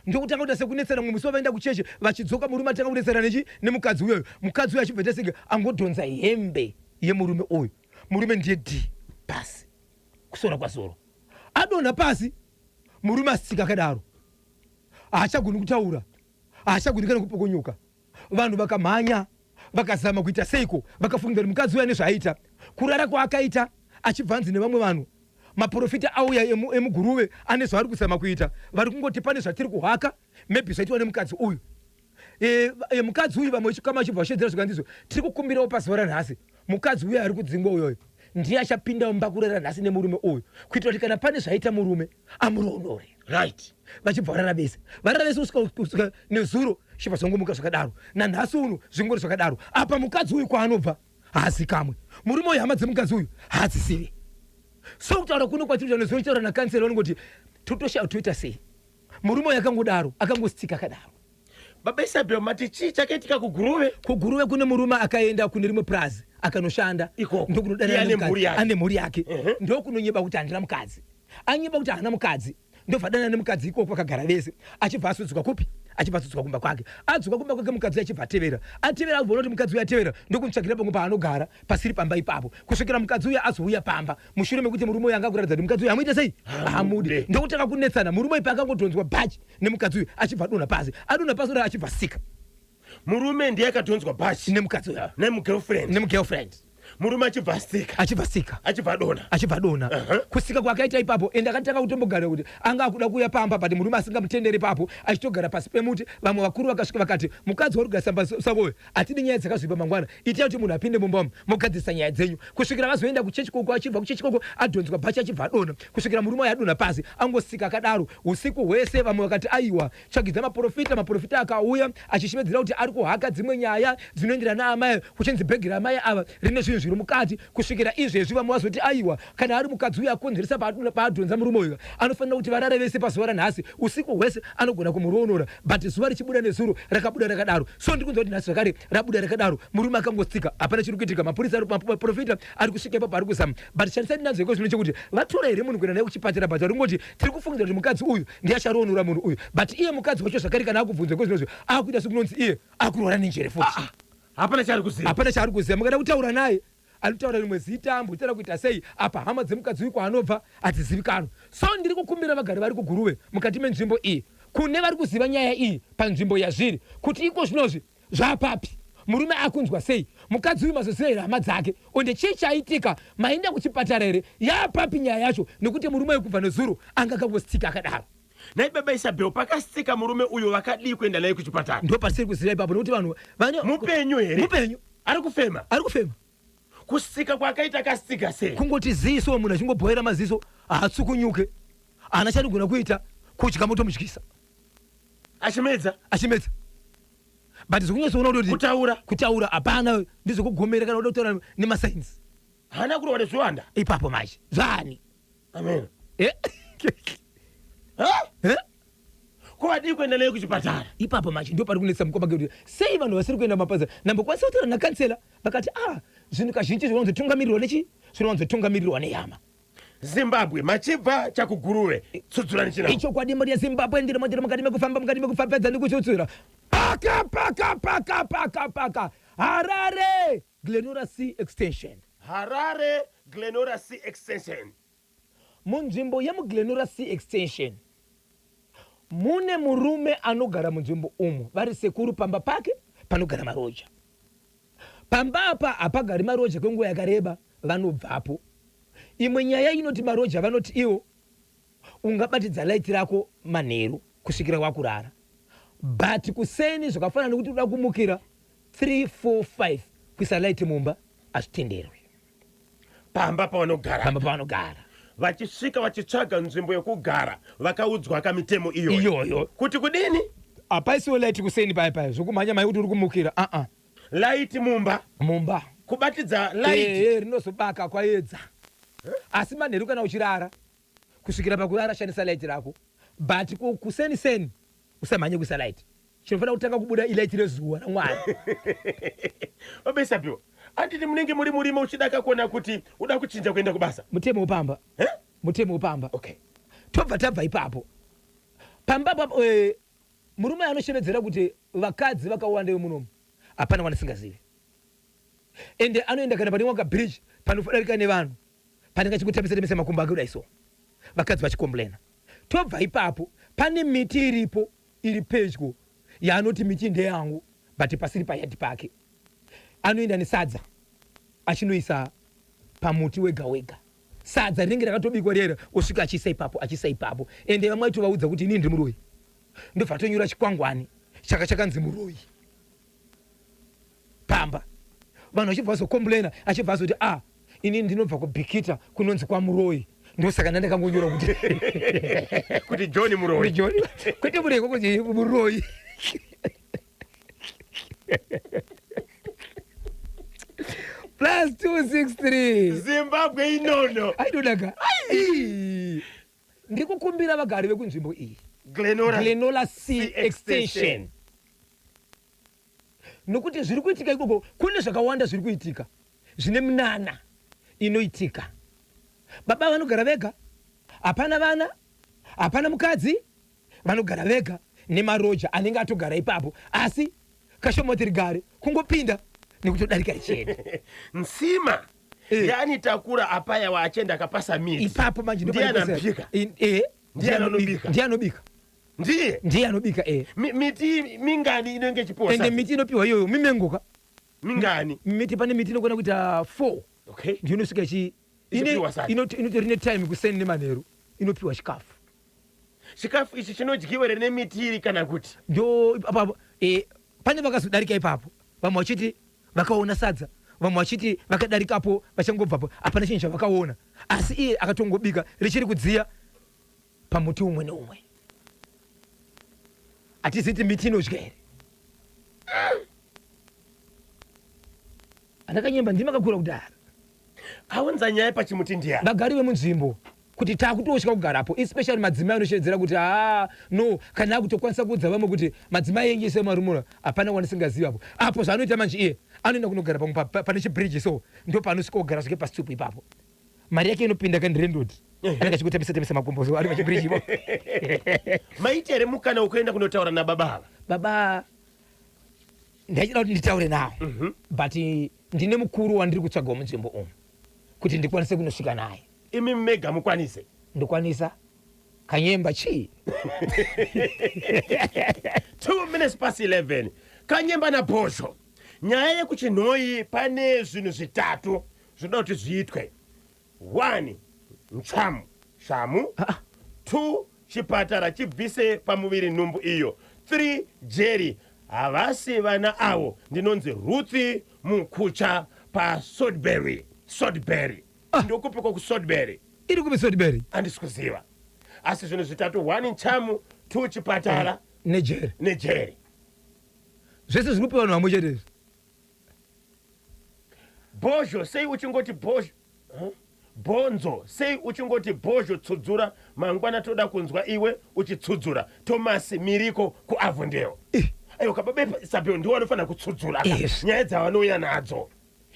Speaker 2: Ndokutanga kuita sekunetsana. Mumwe musi wavaenda kuchechi, vachidzoka, murume atanga kunetsana nechi nemukadzi uyoyo. Mukadzi uyo achibva ita senge angodhonza hembe. Yemurume uyu, murume ndiye d pasi kusora kwazoro, adonha pasi. Murume asitsika akadaro, haachagoni kutaura, haachagoni kana kupukunyuka. Vanhu vakamhanya, vakazama kuita seiko, vakafunga kuti mukadzi uyu ane zvaaita, kurara kwaakaita achibvanzi nevamwe vanhu. Maprofita auya emuGuruve ane zvaari kuzama kuita. Vari kungoti pane zvatiri kuhaka, maybe zvaitwa nemukadzi uyu. Mukadzi uyu, vamwe vechikama vachibva vashedzera zvikanzizvo, tiri kukumbirawo pazuva ranhasi, mukadzi uyu ari kudzingwa uyoyo ndiye achapinda mumba kurara nhasi nemurume uyu, kuitira kuti kana pane zvaita murume amuroonore. Vachibva varara vese, varara vese kusvika nezuro. Chibva zvongomuka zvakadaro, nanhasi uno zvingori zvakadaro. Apa mukadzi uyu kwaanobva haazikamwe, murume uyu hama dzemukadzi uyu haadzisivi. So kutaura kuno kwatiri nezuro, chitaura nakansela, vanongoti totoshaya toita sei. Murume uyu akangodaro, akangostika akadaro.
Speaker 1: Baba Isabel, mati chii chakaitika kuGuruve?
Speaker 2: KuGuruve kune murume akaenda kune rimwe purazi akanoshanda.
Speaker 1: Ikoko.
Speaker 2: Ndokunodanana
Speaker 1: Iye ane
Speaker 2: nemukadzi.
Speaker 1: mhuri yake.
Speaker 2: Ane mhuri yake. Ndokunonyeba kuti handina mukadzi. Anyeba kuti haana mukadzi, ndobva adanana nemukadzi ikoko, akagara vese. Achibva asudzuka kupi? Achibva asudzuka kumba kwake. Adzuka kumba kwake, mukadzi uyu achibva atevera. Atevera, abvona kuti mukadzi uyu atevera, ndokutsvagira pamwe paanogara pasiri pamba ipapo, kusvikira mukadzi uyu azouya pamba mushure mekuti murume uyu anga kuratidza kuti mukadzi uyu amuite sei, haamudi. Ndokutanga kunetsana. Murume uyu paakangodhonzwa bhachi nemukadzi uyu, achibva adonha pasi. Adonha pasi ora, achibva sika.
Speaker 1: Murume ndiye akadhonzwa bhachi
Speaker 2: nemukadzi uyu.
Speaker 1: Nemugirlfriend.
Speaker 2: Nemugirlfriend.
Speaker 1: Murume achibva astika.
Speaker 2: Achibva sika.
Speaker 1: Achibva adonha.
Speaker 2: Achibva adonha. Kusika kwakaita ipapo, ende akatanga kutombogara kuti anga akuda kuuya pamba, but murume asingamutenderi ipapo, achitogara pasi pemuti. Vamwe vakuru vakasvika vakati, mukadzi wari kugara sakoyo, hatidi nyaya dzakazvipa mangwana, itai kuti munhu apinde mumba umu, mogadzirisa nyaya dzenyu. Kusvikira vazoenda kuchechi koko. Achibva kuchechi koko, adhonzwa bhachi, achibva adonha, kusvikira murume uyu adonha pasi, angosika akadaro usiku hwese. Vamwe vakati, aiwa, tsvagidza maprofita. Maprofita akauya achishevedzera kuti ari kuhaka dzimwe nyaya dzinoenderana naamai, kuchinzi bhegi ramai ava rine zvinhu zviri mukati. Kusvikira izvezvi vamwe vazoti, aiwa, kana ari mukadzi uyu akonzeresa paadhonza murume uyu, anofanira kuti varare vese pazuva ranhasi usiku hwese, anogona kumuroonora. But zuva richibuda nezuro rakabuda rakadaro. So ndiri kunzwa kuti nhasi zvakare rabuda rakadaro, murume akangotsika, hapana chiri kuitika. Mapurisa, maprofita ari kusvika ipapo, ari kuzama, but chandisati ndanzwa iko zvino chekuti vatora here munhu kuenda naye kuchipatara. But vari kungoti tiri kufungidzira kuti mukadzi uyu ndiye acharoonora munhu uyu. But iye mukadzi wacho zvakare, kana akubvunzwa iko zvinozvo, akuita sekunonzi iye akurwara nenjere futi.
Speaker 1: Hapana chaari kuziva.
Speaker 2: Hapana chaari kuziva. Mukada kutaura naye, anotaura rimwe zita, ambotaura kuita sei. Apa hama dzemukadzi uyu kwaanobva hadzizivikanwa. So ndiri kukumbira vagari vari kuGuruve, mukati menzvimbo iyi, kune vari kuziva nyaya iyi panzvimbo yazviri, kuti iko zvinozvi zvapapi, murume akunzwa sei, mukadzi uyu mazoziva here hama dzake, onde chii chaitika, maenda kuchipatara here, yapapi nyaya yacho, nekuti murume uyu kubva nezuro anga akangostika akadaro.
Speaker 1: Nai baba Isabel, pakastika murume uyu, vakadii kuenda naye kuchipatara?
Speaker 2: Ndo pasiri kuziva ipapo, nekuti vanhu vane
Speaker 1: Mupenyu here?
Speaker 2: Mupenyu.
Speaker 1: Ari kufema?
Speaker 2: Ari kufema.
Speaker 1: Kustika kwaakaita, akastika sei?
Speaker 2: Kungoti ziso, munhu achingobhoera maziso, haatsukunyuke, haana chanogona kuita. Kudya motomudyisa.
Speaker 1: Achimedza?
Speaker 2: Achimedza, but zvekunyatsoona kuti
Speaker 1: Kutaura?
Speaker 2: Kutaura hapana, ndezvekugomera kana uda kutaura nemasainzi.
Speaker 1: Haana kurwa nezviwanda?
Speaker 2: Ipapo manje zvani?
Speaker 1: Amen.
Speaker 2: Eh?
Speaker 1: Ha?
Speaker 2: Eh?
Speaker 1: Ko vadii kuenda naye kuchipatara?
Speaker 2: Ipapo manje ndo pari kunetsa mukoma, kuti sei vanhu vasiri kuenda mapaza. Nambokwanisa kutaura nakansela, vakati a zvinhu kazhinji zvinowanzotungamirirwa nechi, zvinowanzotungamirirwa nehama.
Speaker 1: Zimbabwe, machibva chakuGuruve, tsudzurani chinao.
Speaker 2: Ichokwadi, mhuri yeZimbabwe, ndiri motiri mukati mekufamba, mukati mekufapedza ndikutsutsura paka paka paka paka paka Harare, Glenora C Extension.
Speaker 1: Harare, Glenora C Extension.
Speaker 2: Munzvimbo yemuGlenora C Extension mune murume anogara munzvimbo umu, vari sekuru. Pamba pake panogara maroja. Pamba apa hapagari maroja kwenguva yakareba, vanobvapo. Imwe nyaya inoti maroja vanoti iwo ungabatidza laiti rako manheru kusvikira wakurara, but kuseni, zvakafanana nekuti uda kumukira 3 4 5, kuisa laiti mumba hazvitenderwi.
Speaker 1: Pamba pavanogara?
Speaker 2: Pamba pavanogara.
Speaker 1: Vachisvika vachitsvaga nzvimbo yekugara, vakaudzwa kamitemo iyoyo?
Speaker 2: Iyoyo.
Speaker 1: Kuti kudini?
Speaker 2: Hapaisiwo laiti kuseni paya paya zvokumhanya mai kuti uri kumukira, aa.
Speaker 1: Laiti mumba?
Speaker 2: Mumba.
Speaker 1: Kubatidza laiti?
Speaker 2: Ehe, rinozobaka kwaedza, asi manheru kana uchirara, kusvikira pakurara, shandisa laiti rako, but kuseni seni usamhanye kuisa laiti. Chinofanira kutanga kubuda ilaiti rezuva raMwari.
Speaker 1: Baba Isabiwa, anditi munenge muri murima, uchida kakuona kuti uda kuchinja kuenda kubasa?
Speaker 2: Mutemo wepamba.
Speaker 1: Eh?
Speaker 2: Mutemo wepamba.
Speaker 1: Okay.
Speaker 2: Tobva tabva ipapo. Pamba papo murume anoshevedzera kuti vakadzi vakawanda vemunomu hapana wandisingazivi. Ende anoenda kana pane waka bridge panodarika nevanhu panenge achingotambisa tambisa makumbo ake kudai so, vakadzi vachicomplaina. Tobva ipapo, pane miti iripo iri pedyo yaanoti miti ndeyangu, but pasiri payadhi pake. Anoenda nesadza achinoisa pamuti wega wega, sadza rinenge rakatobikwa rera, osvika achiisa ipapo, achiisa ipapo. Ende vamwe aitovaudza kuti inini ndiri muroyi, ndobva atonyora chikwangwani chaka chakanzi muroyi pamba. Vanhu vachibva vazokomplaina, achibva azoti, "A, inini ndinobva kuBhikita kunonzi kwaMuroyi, ndosaka ndandakangonyora kuti
Speaker 1: kuti John Muroyi."
Speaker 2: John, kwete muroyi, kwakuti muroyi. +263.
Speaker 1: Zimbabwe inono.
Speaker 2: Aidodaka. Ndiri kukumbira vagari vekunzvimbo iyi,
Speaker 1: Glenora,
Speaker 2: Glenola C
Speaker 1: C
Speaker 2: Extension,
Speaker 1: Extension,
Speaker 2: nokuti zviri kuitika ikoko, kune zvakawanda zviri kuitika zvine minana inoitika. Baba vanogara vega, hapana vana, hapana mukadzi, vanogara vega nemaroja anenge atogara ipapo, asi kashomoti rigare kungopinda nekutodarika richienda.
Speaker 1: Nsima yani takura apaya waachenda akapasa miti
Speaker 2: Ipapo manje.
Speaker 1: Ndiye anobika? Ndiye anobika?
Speaker 2: Ndiye anobika.
Speaker 1: Ndiye?
Speaker 2: Ndiye anobika, eh.
Speaker 1: Miti mingani inenge ichipiwa
Speaker 2: Ende
Speaker 1: sadza?
Speaker 2: miti inopiwa iyoyo mimengoka.
Speaker 1: Mingani?
Speaker 2: Miti, pane miti inogona kuita 4. Ndiyo inosvika ichi
Speaker 1: Ichipiwa sadza.
Speaker 2: Inotori netime kuseni nemanheru inopiwa chikafu.
Speaker 1: Chikafu ichi chinodyiwa here nemiti iri kana kuti?
Speaker 2: Ndo ipapo, pane vakazodarika ipapo, vamwe vachiti vakaona sadza, vamwe vachiti vakadarikapo vachangobvapo hapana chinhu chavakaona, asi iye akatongobika richiri kudziya pamuti umwe neumwe. Hatiziti miti inodya here? Andakanyemba ndimi akakura kudhara.
Speaker 1: Aunza nyaya pachimuti ndiyani?
Speaker 2: Vagari vemunzvimbo, kuti takutotya kugarapo, especially madzimai anoshevedzera kuti, "Haa, no." Kana akutokwanisa kuudza vamwe kuti madzimai engese marumura, hapana wandisingazivi apo. Apo zvaanoita manje, iye anoenda kunogara pamwe pane chibridge, so ndo paanosvika kugara svike pasitupu ipapo. Mari yake inopinda kandirendoti, anenge achingotambisa tambisa makumbo so ari pachibridge ipapo.
Speaker 1: Maita here mukana wekuenda kunotaura nababa ava?
Speaker 2: Baba ndaichida kuti nditaure navo, but ndine mukuru wandiri kutsvagawo munzvimbo umu kuti ndikwanise kunosvika naye.
Speaker 1: Imi mega mukwanise?
Speaker 2: Ndokwanisa, Kanyemba chii?
Speaker 1: 2 minutes past 11. Kanyemba naBhozho, nyaya yekuChinhoyi, pane zvinhu zvitatu zvinoda kuti zviitwe. 1 ntsvamu shamu. 2 chipatara chibvise pamuviri nhumbu iyo. 3 jeri. Havasi vana avo. Ndinonzi Ruthi Mukucha paSodbury. Sodbury ndokupikwa kuSodbury?
Speaker 2: Iri kupi Sodbury?
Speaker 1: Handisi kuziva, asi zvinhu zvitatu: 1 nchamu, 2 chipatara,
Speaker 2: nejeri.
Speaker 1: Nejeri.
Speaker 2: Zvese zviri kupiwa vanhu vamwe chete izvi.
Speaker 1: Bhozho, sei uchingoti bhozho? Huh? Bhonzo, sei uchingoti bhozho tsudzura? Mangwana toda kunzwa iwe uchitsudzura. Thomas Miriko kuAvondale. Aiwa, kababa Isabel ndiwo anofanira kutsudzura ka. Nyaya dzavanouya nadzo,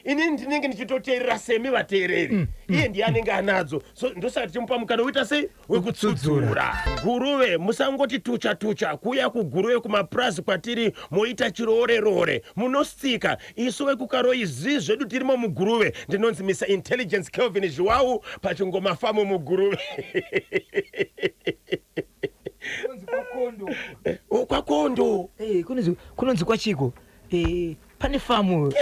Speaker 1: inini ndinenge ndichitoteerera semi vateereri, iye ndiye anenge anadzo, so ndosaka tichimupa mukana woita sei wekutsudzura. Guruve, musangoti tucha tucha kuuya kuGuruve kumapurazi kwatiri, moita chiroore munosika. Isu vekuKaroi zii zvedu tirimo muGuruve. Ndinonzi Mr Intelligence Kelvin Zhiwau pachingoma famu muGuruve. Oh, kwaKondo.
Speaker 2: Kunonzi kwachiko? Pane famu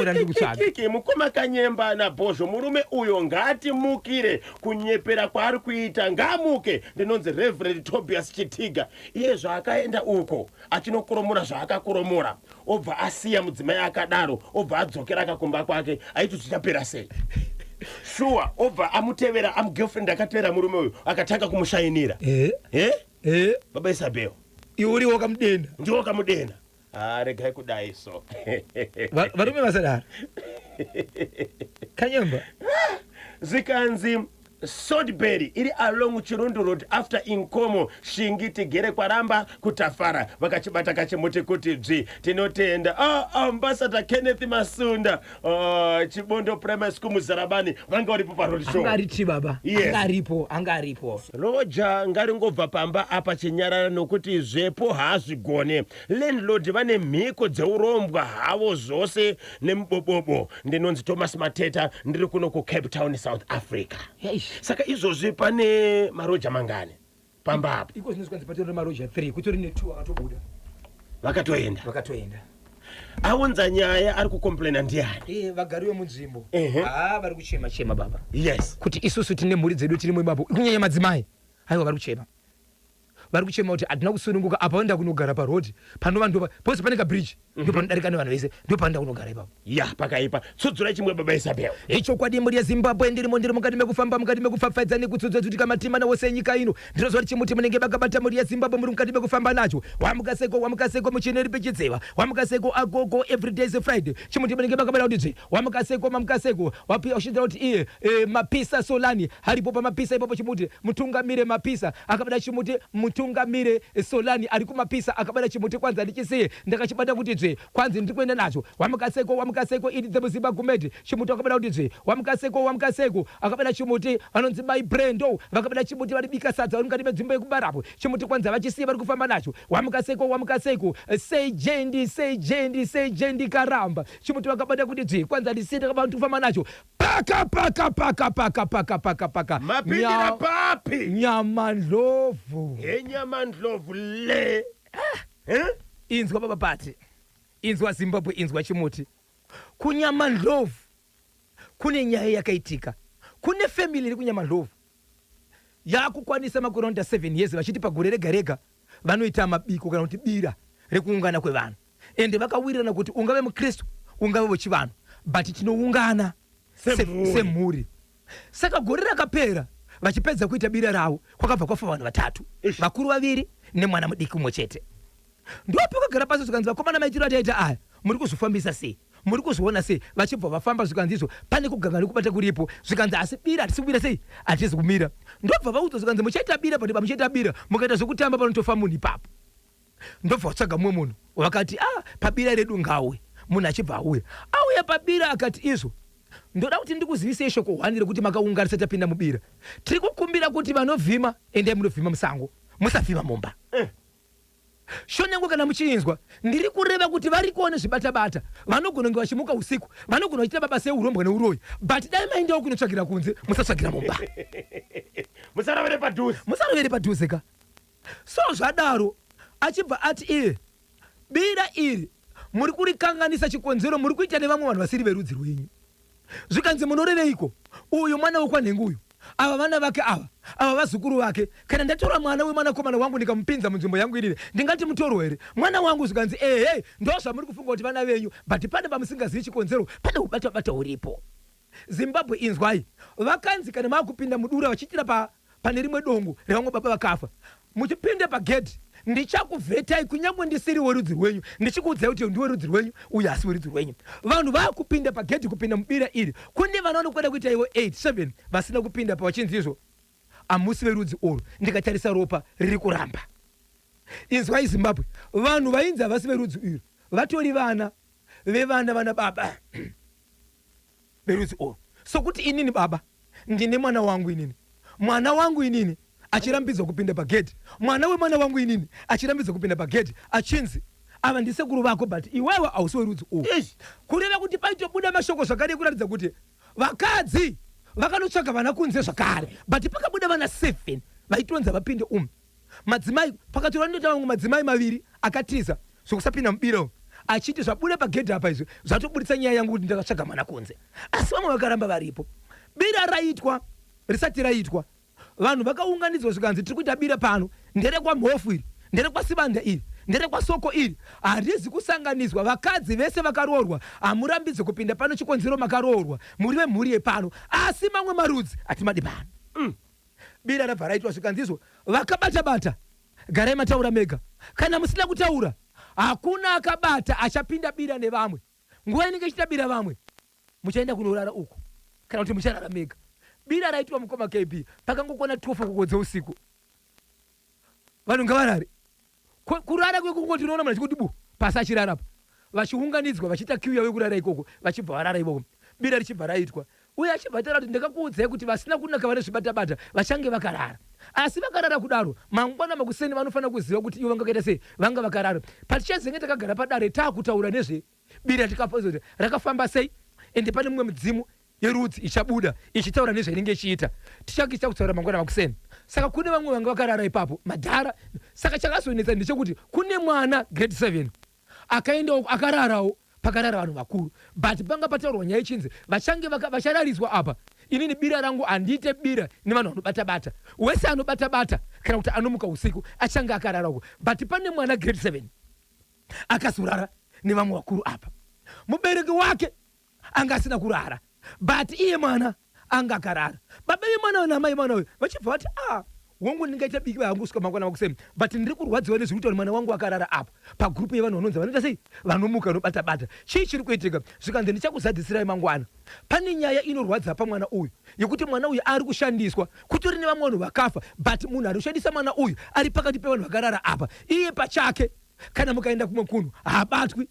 Speaker 2: randiri kutsvaga.
Speaker 1: Kiki, mukoma Kanyemba naBhozho, murume uyo ngatimukire kunyepera kwaari kuita, ngaamuke. Ndinonzi Reverend Tobias Chitiga. Iye zvaakaenda uko achinokoromora zvaakakoromora, obva asiya mudzimai akadaro, obva adzokera akakumba kwake, aiti zvichapera sei? Shuwa, obva amutevera, amugirlfriend akatevera murume uyu, akatanga kumushayinira. Eh? Baba Isabel.
Speaker 2: Iwe uri wakamudenda.
Speaker 1: Ndiwo wakamudena. Ah, regai kudai so.
Speaker 2: Varume vasadaro, Kanyemba.
Speaker 1: Zvikanzi Sodbury iri along Chirundu Road after Inkomo Shingi tigere kwaramba kutafara vakachibata kachimuti kuti dzvi. Tinotenda Ambassador Kenneth Masunda, Chibondo Primary School Muzarabani, vanga varipo paroad show.
Speaker 2: Anga ari baba.
Speaker 1: Yes.
Speaker 2: Anga aripo, anga aripo.
Speaker 1: Roja ngaringobva pamba apa chinyarara nokuti zvepo haazvigone. Landlord vane mhiko dzeurombwa havo zvose nemubobobo. Ndinonzi Thomas Mateta, ndiri kuno kuCape Town, South Africa.
Speaker 2: Eish.
Speaker 1: Saka izvozvi pane maroja mangani pamba apa?
Speaker 2: Iko zvino zvikanzi patori nemaroja 3, kutori ne2 akatobuda.
Speaker 1: Vakatoenda.
Speaker 2: Vakatoenda.
Speaker 1: Aunza nyaya ari kucomplaina ndiani?
Speaker 2: Vagari vemunzvimbo.
Speaker 1: Ehe.
Speaker 2: Ah, vari kuchema chema baba.
Speaker 1: Yes.
Speaker 2: Kuti isusu tine mhuri dzedu tirimo ipapo, kunyanya madzimai. Aiwa, vari kuchema. Vari kuchema kuti hatina kusununguka apa, vanoenda kunogara parodhi panova ndo pose pane kabridge, ndo panodarika nevanhu vese, ndo panoenda kunogara ipapo.
Speaker 1: Ya, pakaipa. Tsudzura chimwe, baba Isabel.
Speaker 2: Ichokwadi, mhuri yeZimbabwe, ndirimo, ndiri mukati mekufamba, mukati mekupfapfaidza nekutsudza dzutika matimana wose enyika ino. Ndinozwa kuti chimuti munenge makabata, mhuri yeZimbabwe, muri mukati mekufamba nacho. Wamukaseko, wamukaseko, muchineri pechidzeva, wamukaseko agogo, everyday is a Friday. Chimuti munenge makabata kuti dzve, wamukaseko, mamukaseko, wapiwa ushinzira kuti iye Mapisa Solani haripo pamapisa ipapo. Chimuti mutungamire Mapisa akabata chimuti, mutungamire Solani ari kumapisa akabata chimuti. Kwanza ndichisiye ndakachibata kuti dzve, kwanzi ndiri kuenda nacho. Wamukaseko, wamukaseko, idi dzemuziba gumedi, chimuti akabata kuti dzve. Wamukaseko, wamukaseko, akabata chimuti vanonzi Mai Brendo vakabata chimuti, varibika sadza vari mukati menzvimbo yekubarapo. Chimuti kwanza vachisiye vari kufamba nacho. Wamukaseko, wamukaseko, sejendi, sejendi, sejendi karamba, chimuti vakabata kuti dzve, kwanza ndisiye ndakabata kufamba nacho. Paka paka paka paka paka paka paka.
Speaker 1: Mapindira papi?
Speaker 2: Nyamandlovu.
Speaker 1: Henyamandlovu le. Eh?
Speaker 2: Inzwa baba Pati, inzwa Zimbabwe, inzwa chimuti. Kunyamandlovu kune nyaya yakaitika. Kune family iri kuNyamandlovu yakukwanisa makore anoita 7 years vachiti pagore rega rega vanoita mabiko kana kuti bira rekuungana kwevanhu, ende vakawirirana kuti ungave mukristu, ungave wechivanhu, but tinoungana
Speaker 1: Semhuri.
Speaker 2: Semhuri. Saka gore rakapera vachipedza kuita bira ravo, kwakabva kwafa vanhu vatatu.
Speaker 1: Ish.
Speaker 2: Vakuru vaviri nemwana mudiki umwe chete. Ndopakagara pasi zvikanzi, "Vakomana, maitiro ataita aya muri kuzvifambisa sei? Muri kuzviona sei?" Vachibva vafamba, zvikanzi izvo pane kuganga nekubata kuripo. Zvikanzi, "Asi bira hatisi kumira sei? Hatisi kumira." Ndobva vaudzwa zvikanzi, "Muchaita bira pati pamuchaita bira, mukaita zvekutamba panotofa munhu ipapo." Ndobva vatsvaga mumwe munhu, vakati, "A, pabira redu ngauye." Munhu achibva auya, auya pabira akati, "Izvo ndoda kuti ndikuzivisei shoko hwani rekuti makaunganisa tapinda mubira. Tiri kukumbira kuti vanovhima endai munovhima musango, musavhima mumba." Shonengwe kana muchiinzwa, ndiri kureva kuti varikowo nezvibatabata vanogona kunge vachimuka usiku, vanogona vachiita mabasa eurombwa neuroyi, but dai maindawo kunotsvagira kunze, musatsvagira mumba.
Speaker 1: Musarovere padhuze.
Speaker 2: Musarovere padhuze ka. So zvadaro achibva ati iye, "Bira iri muri kurikanganisa, chikonzero muri kuita nevamwe vanhu vasiri verudzi rwenyu." Zvikanzi, "Munoreveiko? Uyu mwana wekwanhengu uyu, ava vana vake, ava vazukuru vake. Kana ndatora mwana wemwanakomana wangu ndikamupinza munzvimbo yangu irire, ndingati mutorwa here mwana wangu?" Zvikanzi, "Ehe, ndo zvamuri kufunga kuti vana venyu, but pane pamusingazivi chikonzero, pane ubatabata huripo." Zimbabwe, inzwai. Vakanzi kana maakupinda mudura vachiitira pane rimwe dongo revamwe baba vakafa, muchipinda pagedhi, ndichakuvhetai kunyange ndisiri werudzi rwenyu, ndichikuudzai kuti ndiwe rudzi rwenyu uyu, asi werudzi rwenyu. Vanhu vaakupinda pagedhi kupinda mubira iri, kune vana vanokwada kuita ivo 8 7 vasina kupinda pavachinzi izvo hamusi verudzi urwu, ndikatarisa ropa riri kuramba. Inzwai Zimbabwe, vanhu vainzi havasi verudzi urwu vatori vana vevana vana baba verudzi urwu. Sokuti inini baba ndine mwana wangu inini, mwana wangu inini achirambidzwa kupinda pagedhi, mwana wemwana wangu inini achirambidzwa kupinda pagedhi, achinzi ava ndisekuru vako, but iwewe hausi werudzi urwu.
Speaker 1: Ish.
Speaker 2: Kureva kuti paitobuda mashoko zvakare kuratidza kuti vakadzi vakanotsvaga vana kunze zvakare, but pakabuda vana 7 vaitonza vapinde umu. Madzimai pakatorwa ndoita vamwe madzimai maviri akatiza zvokusapinda mubira umu, achiti zvabuda pagedhi apa izvi zvatobudisa nyaya yangu kuti ndakatsvaga mwana kunze, asi vamwe vakaramba varipo. Bira raitwa risati raitwa, vanhu vakaunganidzwa, zvikanzi, "Tiri kuita bira pano, nderekwamhofu iri, nderekwasibanda iri, nderekwasoko iri, harizi kusanganiswa. Vakadzi vese vakaroorwa hamurambidzwe kupinda pano, chikonzero makaroorwa, muri vemhuri yepano, asi mamwe marudzi hatimadi pano." Bira rabva raitwa, zvikanzi izvo vakabata-bata garai mataura mega. Kana musina kutaura, hakuna akabata achapinda bira nevamwe. Nguva inenge ichiita bira, vamwe muchaenda kunorara uku kana kuti mucharara mega. Bira raitwa, mukoma KB, pakangokwana 12 o'clock dzeusiku, vanhu ngavarare. Kurara kwekungoti unoona munhu achikuti bu pasi achirarapa, vachiunganidzwa vachiita queue yavo yekurara ikoko, vachibva varara ikoko, bira richibva raitwa. Uye achibva taura kuti, "Ndakakuudzai kuti vasina kunaka vane zvibatabata vachange vakarara." Asi vakarara kudaro, mangwana makuseni vanofanira kuziva kuti ivo vanga vakaita sei, vanga vakarara. Patichazenge takagara padare taakutaura nezvebira, tikapaza kuti rakafamba sei, ende pane mumwe mudzimu yerudzi ichabuda ichitaura nezvainenge ichiita, tichange kutaura mangwana makuseni. Saka kune vamwe vanga vakarara ipapo, madhara. Saka chakazonetsa ndechekuti kune mwana grade 7 akaendawo akararawo pakarara vanhu vakuru, but panga pataurwa nyaya ichinzi vachange vacharariswa apa. Inini bira rangu handiite bira nevanhu vanobata-bata. Wese anobata-bata kana kuti anomuka usiku achange akarara uko. But pane mwana grade 7 akazorara nevamwe vakuru apa. Mubereki wake anga asina kurara, but iye mwana anga akarara. Baba vemwana uyu namai mwana uyu vachibva vati, "A, wangu, ndingaita biki hangu kusvika mangwana makuseni, but ndiri kurwadziwa nezviri kuita kuti mwana wangu akarara apa pagrupu yevanhu vanonzi vanoita sei, vanomuka, vanobata-bata. Chii chiri kuitika?" Zvikanzi, "Ndichakuzadzisirai mangwana. Pane nyaya inorwadza pamwana uyu, yekuti mwana uyu ari kushandiswa. Kutori nevamwe vanhu vakafa, but munhu ari kushandisa mwana uyu ari pakati pevanhu vakarara apa. Iye pachake, kana mukaenda kumwe kunhu, haabatwi,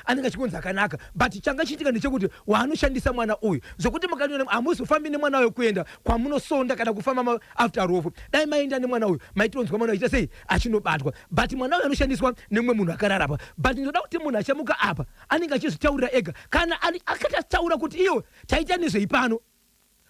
Speaker 2: anenge achikonzi akanaka. But changa chiitika ndechekuti waanoshandisa mwana uyu, zvokuti mukaniona hamuzofambi nemwana uyu kuenda kwamunosonda kana kufamba after rofu. Dai maenda nemwana uyu, maitonzwa mwana uyu achiita sei, achinobatwa. But mwana uyu anoshandiswa nemumwe munhu akarara apa. But ndinoda kuti munhu achamuka apa anenge achizvitaurira ega. Kana akatataura kuti iyo taita nezvei pano,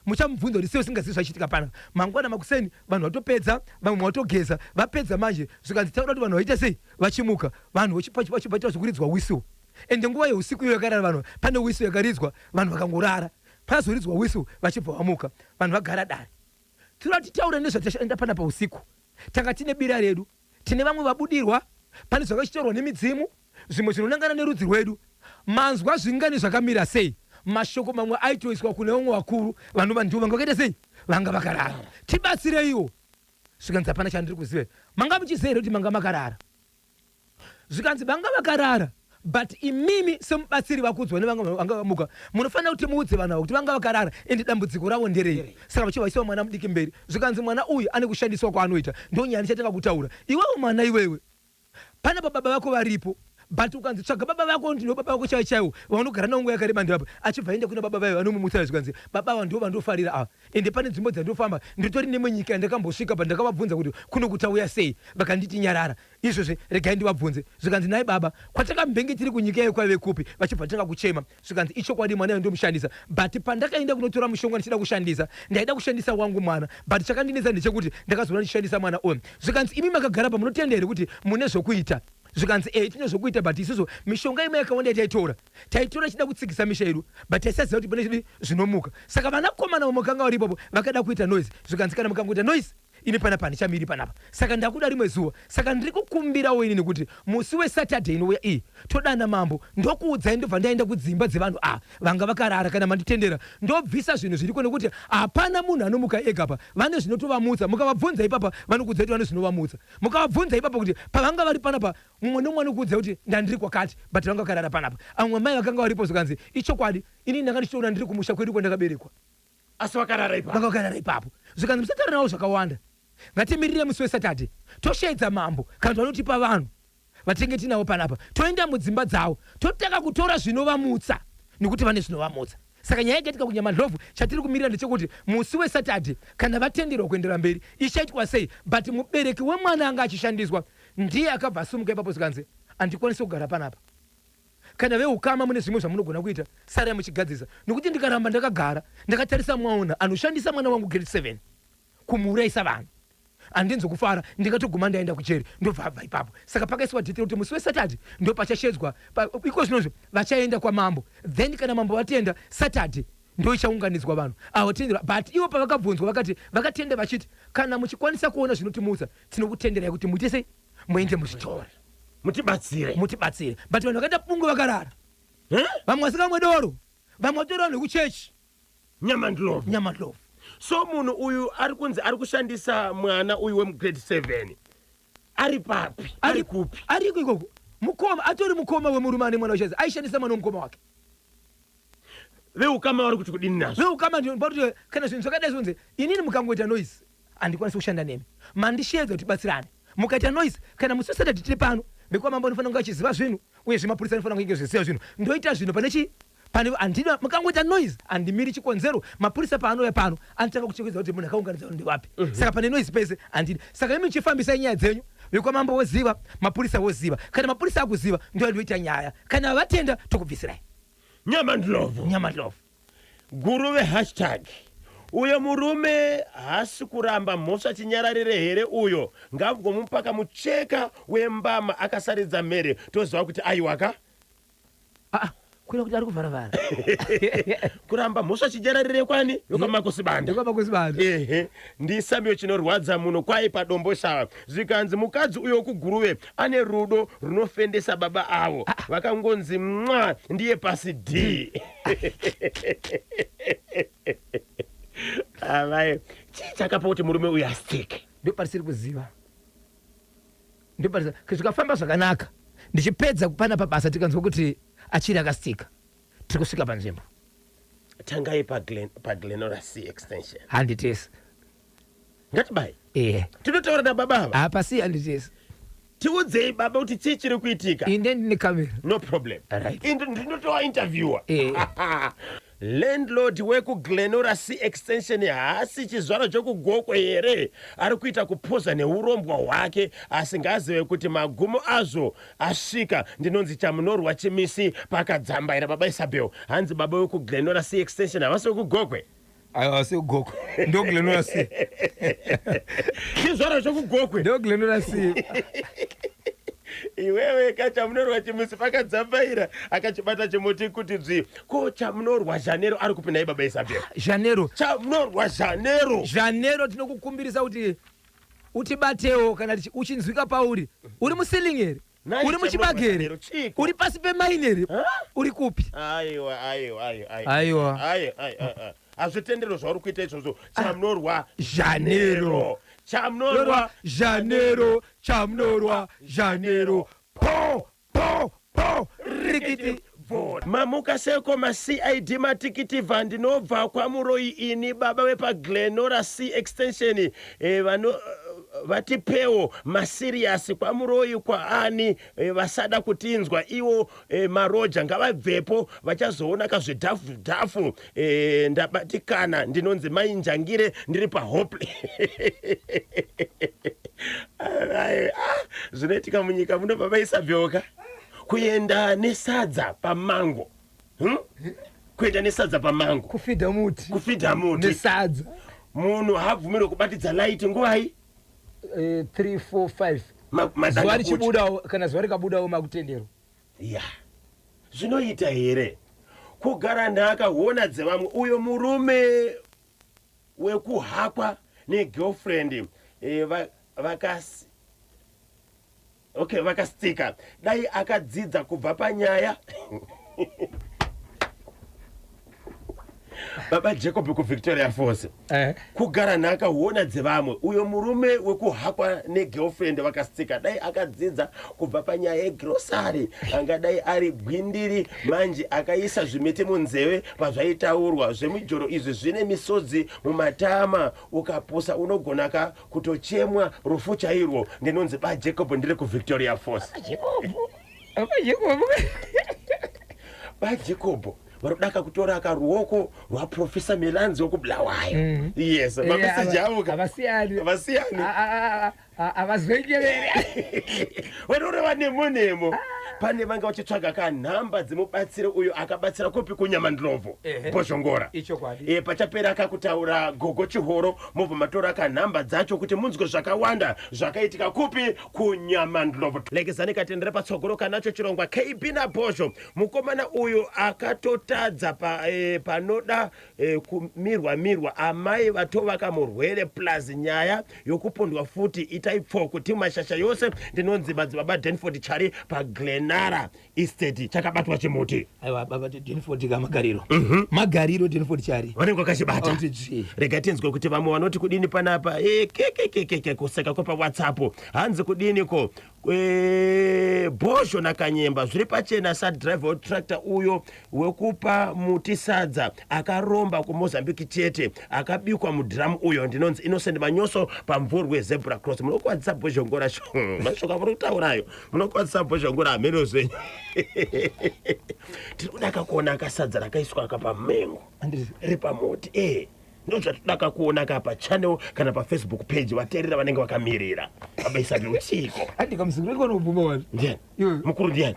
Speaker 2: muchamubvunza kuti sei usingazivi zvachiitika pana mangwana makuseni." Vanhu vatopedza, vamwe vatogeza, vapedza manje, zvikanzi, "Taura kuti vanhu vaita sei." Vachimuka vanhu vachibva zvekuridzwa whistle. Ende nguva yeusiku iyo yakarara vanhu, pane whistle yakaridzwa, vanhu vakangorara. Pazoridzwa whistle, vachibva vamuka vanhu vagara dare. Tinoda titaure nezvatashanda panapa usiku. Tanga tine bira redu, tine vamwe vabudirwa, pane zvakachitorwa nemidzimu, zvimwe zvinonangana nerudzi rwedu. Manzwa zvingani zvakamira sei? Mashoko mamwe aitoiswa kune vamwe vakuru vanova ndivo vanga vakaita sei, vanga vakarara. Tibatsireiwo. Zvikanzi, "Hapana chandiri kuziva. Manga muchiziva here kuti manga makarara?" Zvikanzi, "Vanga vakarara, but imimi semubatsiri vakudzwa nevanga vanga vamuka, munofanira kuti muudze vanhu ava kuti vanga vakarara, ende dambudziko ravo nderei." Saka vachibva vaisiwa mwana mudiki mberi. Zvikanzi, "Mwana uyu ane kushandiswa kwaanoita. Ndonyaya ndichatanga kutaura. Iwewe mwana iwewe, panapa baba vako varipo, but ukanzi tsvaga baba vako, ndino baba vako chaivo chaivo vanogara navo nguva yakareba ndivapa." Achibva aenda kuna baba vayo vanomumutsa. Zvikanzi, "Baba ava ndo vandofarira ava, ende pane nzvimbo dzandofamba. Nditori nemwe nyika yandakambosvika pa ndakavabvunza kuti kuno kutauya sei, vakanditi nyarara. Izvozvi regai ndivabvunze." Zvikanzi, "Nai baba, kwatakambenge tiri kunyika yayo kwaive kupi?" Vachibva tanga kuchema. Zvikanzi, "Ichokwadi, mwana uyu ndomushandisa, but pandakaenda kunotora mushonga ndichida kushandisa, ndaida kushandisa wangu mwana, but chakandinetsa ndechekuti ndakazoona ndichishandisa mwana uyu." Zvikanzi, "Imi makagara pa, munotenda here kuti mune zvokuita?" Zvikanzi, "E, tine zvokuita, but isusu mishonga imwe yakawanda yataitora, taitora ichida kutsigisa misha yedu, but taisaziva kuti pane chidi zvinomuka. Saka vanakomana vamwe vari ipapo vakada kuita noise." Zvikanzi, "Kana mukangoita noise, ini panapa handichamiri panapa. Saka ndakuda rimwe zuva. Saka ndiri kukumbirawo inini kuti musi weSaturday inouya iyi todana mambo, ndokuudzai, ndobva ndaenda kudzimba dzevanhu ava vanga vakarara. Kana manditendera, ndobvisa zvinhu zviriko, nekuti hapana munhu anomuka ega pa. Vane zvinotovamutsa. Mukavabvunza ipapa, vanokuudzai kuti vane zvinovamutsa. Mukavabvunza ipapa kuti pavanga vari panapa, mumwe nomumwe anokuudzai kuti ndandiri kwakati, but vanga vakarara panapa." Amwe mai vakanga varipo, zvikanzi, "Ichokwadi, inini ndanga ndichitoona ndiri kumusha kwedu kwandakaberekwa."
Speaker 1: Asi vakarara ipapo?
Speaker 2: Vanga vakarara ipapo. Zvikanzi, "Musataura navo zvakawanda. Ngatimirire musi weSaturday, tosheedza mambo kana kuti vanotipa vanhu vatinge tinavo panapa, toenda mudzimba dzavo, totanga kutora zvinovamutsa, nekuti vane zvinovamutsa." Saka nyaya yakaitika kuNyamandlovu, chatiri kumirira ndechekuti musi weSaturday, kana vatenderwa kuendera mberi, ichaitwa sei. But mubereki wemwana anga achishandiswa ndiye akabva asumuka ipapo. Zvikanzi, "Handikwanisi kugara panapa. Kana veukama mune zvimwe zvamunogona kuita, sarai muchigadzirisa, nokuti ndikaramba ndakagara ndakatarisa mwaona anoshandisa mwana wangu grade 7 kumuurayisa vanhu, handinzi kufara. Ndingatoguma ndaenda kucheri." Ndobva abva ipapo. Saka pakaiswa date kuti musi weSaturday ndo pachashedzwa. Iko zvinozvo vachaenda kwamambo, then kana mambo vatenda, Saturday ndo ichaunganidzwa vanhu avatendera. But ivo pavakabvunzwa, vakati vakatenda, vachiti, "Kana muchikwanisa kuona zvinotimutsa, tinokutenderai kuti muite sei, muende muzvitora."
Speaker 1: Mutibatsire.
Speaker 2: Mutibatsire. But vanhu vakaita pungwe vakarara.
Speaker 1: Eh?
Speaker 2: Vamwe vasingamwe doro, vamwe vatori vanhu vekuchechi.
Speaker 1: Nyamandlovu.
Speaker 2: Nyamandlovu.
Speaker 1: So munhu uyu ari kunzi ari kushandisa mwana uyu wemugrade 7 ari papi? Ari kupi?
Speaker 2: Ariko ikoko. Mukoma, atori mukoma wemurume ane mwana wechaizi aishandisa mwana wemukoma wake.
Speaker 1: Veukama vari kuti kudini nazvo?
Speaker 2: Veukama ndikuti kana zvinhu zvakadai zvonzi inini mukangoita noise handikwanisi kushanda nemi. Mandisheedza kuti tibatsirane. Mukaita noise kana musi weSaturday tiri pano vekwamambo vanofanira kunge vachiziva zvinhu uyezve mapurisa anofanira kunge zviziva zvinhu. Ndoita zvinhu pane chii? Pane handina mukangoita noise handimiri chikonzero mapurisa paanouya pano anotanga kuchekedza kuti munhu akaunganidza vanhu ndewapi. Saka pane noise pese handidi. Saka imi chifambisai nyaya dzenyu vekwamambo voziva mapurisa voziva. Kana mapurisa akuziva ndo ndoita nyaya. Kana vatenda tokubvisirai.
Speaker 1: Nyamandlovu.
Speaker 2: Nyamandlovu.
Speaker 1: Guruve hashtag. Uyo murume haasi kuramba mhosva chinyararire here uyo ngavgomupaka mucheka wembama akasaridza mhere toziva kuti aiwaka.
Speaker 2: Ah, kuita kuti ari kuvharavhara.
Speaker 1: Kuramba mhosva chinyararire kwani vekwamakosibanda.
Speaker 2: Vekwamakosibanda.
Speaker 1: Ehe, ndiSamio chinorwadza muno kwai paDomboshava. Zvikanzi mukadzi uyo wekuGuruve ane rudo runofendesa baba avo. Vakangonzi mwa ndiye pasi D. Amai, chii chakapa kuti murume uyu asitike?
Speaker 2: Ndopatisiri kuziva. Ndopatisiri zvikafamba zvakanaka ndichipedza kupana pabasa tikanzwa kuti achiri akastika tiri kusvika panzvimbo.
Speaker 1: Tangai paGlenora C extension.
Speaker 2: Handitesi.
Speaker 1: Ngatibai.
Speaker 2: Ehe.
Speaker 1: Tinotaura nababa ava.
Speaker 2: Apa si handitesi.
Speaker 1: Tiudzei baba kuti chii chiri kuitika.
Speaker 2: Inde ndine kamera.
Speaker 1: No problem.
Speaker 2: Right.
Speaker 1: Ndinotowa interviewer.
Speaker 2: Eh.
Speaker 1: Landlord wekuGlenora C extension haasi chizvarwa chekuGokwe here? Ari kuita kupoza neurombwa hwake asi ngaazive kuti magumo azvo asvika. Ndinonzi Chamunorwa Chimisi pakadzambaira baba Isabel. Hanzi baba wekuGlenora C extension havasi vekuGokwe.
Speaker 2: Aiwa havasi vekuGokwe. NdoGlenora C.
Speaker 1: Chizvarwa chekuGokwe.
Speaker 2: NdoGlenora C.
Speaker 1: Iwewe ka Chamunorwa Chimisi pakadzambaira akachibata chimuti kuti dzvi. Ko Chamunorwa Janero ari kupi nhai baba Isabel?
Speaker 2: Janero.
Speaker 1: Chamunorwa Janero.
Speaker 2: Janero tinokukumbirisa kuti utibatewo kana uchinzwika pauri. Uri muceiling here?
Speaker 1: Nhai
Speaker 2: Uri muchibage here?
Speaker 1: Chamunorwa Janero, chiiko?
Speaker 2: Uri pasi pemaini here?
Speaker 1: Ha?
Speaker 2: Uri kupi?
Speaker 1: Aiwa, aiwa, aiwa, aiwa.
Speaker 2: Aiwa.
Speaker 1: Aiwa, aiwa, aiwa. Hazvitenderwe zvauri kuita izvozvo. Chamunorwa
Speaker 2: Janero.
Speaker 1: Chamunorwa
Speaker 2: Janero, Chamunorwa Janero. Po po po rikiti.
Speaker 1: Mamuka seko maCID matikitivha ndinobva kwaMuroyi ini baba vepaGlenora C extension e, vano vatipewo masiriyasi kwaMuroyi kwaani e, vasada kutinzwa iwo e, maroja ngavabvepo vachazoona kazvidhafu dhafu e, ndabatikana ndinonzi mai Njangire ndiri paHopley. Zvinoitika munyika muno baba Isabioka kuenda nesadza pamango. Kuenda nesadza pamango.
Speaker 2: Kufidha muti.
Speaker 1: Kufidha muti.
Speaker 2: Nesadza.
Speaker 1: Munhu haabvumirwe kubatidza light nguvai?
Speaker 2: 3 4 5. Zuva richibudawo kana zuva rikabudawo makutenderwa.
Speaker 1: Ya. Zvinoita here? Kugara nhaka hona dzevamwe uyo murume wekuhakwa negirlfriend vakasi okay vakastika dai akadzidza kubva panyaya baba Jacob kuVictoria Falls. Kugara nhaka huona dzevamwe uyo murume wekuhakwa negirlfriend vakastika dai akadzidza kubva panyaya yegrosari angadai ari gwindiri manje akaisa zvimiti munzeve pazvaitaurwa zvemijoro izvi zvine misodzi mumatama ukapusa unogona ka kutochemwa rufu chairwo. Ndinonzi ba Jacob ndiri kuVictoria Falls. Ba Jacob varikudaka kutora karuoko rwaProfessor Melanzi wekuBulawayo. Yes, mameseji avo
Speaker 2: Havasiyani.
Speaker 1: Havasiyani.
Speaker 2: Havazwengerere.
Speaker 1: Vanoreva nemo nemo. Pane vanga vachitsvaga kanhamba dzimubatsire uyo akabatsira kupi kuNyamandlovu. Bhozhongora.
Speaker 2: Ichokwadi.
Speaker 1: Pachapera kakutaura gogo Chihoro mobva matora kanhamba dzacho kuti munzwe zvakawanda zvakaitika kupi kuNyamandlovu. Lekezani katendere patsogoro kanacho chirongwa KB naBhozho. Mukomana uyu akatotadza panoda kumirwa mirwa amai vatovaka murwere plus nyaya yokupondwa futi itai pfoko timashasha yose. Ndinonzi madzibaba Denford Chari paGlenara Estate. Chakabatwa chimuti.
Speaker 2: Aiwa baba Denford kamagariro. Magariro Denford Chari.
Speaker 1: Vanenge vakachibata.
Speaker 2: Akuti dzvi.
Speaker 1: Rega tinzwe kuti vamwe vanoti kudini panapa. Kekekekeke kuseka kwepa WhatsApp. Hanzi kudiniko? Bhozho naKanyemba zviri pachena. Sadriver wetractor uyo wekupa muti sadza akaromba kuMozambique chete, akabikwa mudhiramu uyo. Ndinonzi Innocent Manyoso paMvurwe Zebra Cross. Munokwadzisa Bhozhongora, mashoko amuri kutaurayo munokwadzisa Bhozhongora, hameno zvenyu. Tiri kudaka kuona akasadza rakaiswa aka pamengo repamuti e ndo zvatodaka kuona ka pachannel kana paFacebook page. Vateerera vanenge vakamirira abaisati uchiko.
Speaker 2: Andika muzukuru ndiko wani.
Speaker 1: Ndiani?
Speaker 2: Iwe.
Speaker 1: Mukuru ndiani?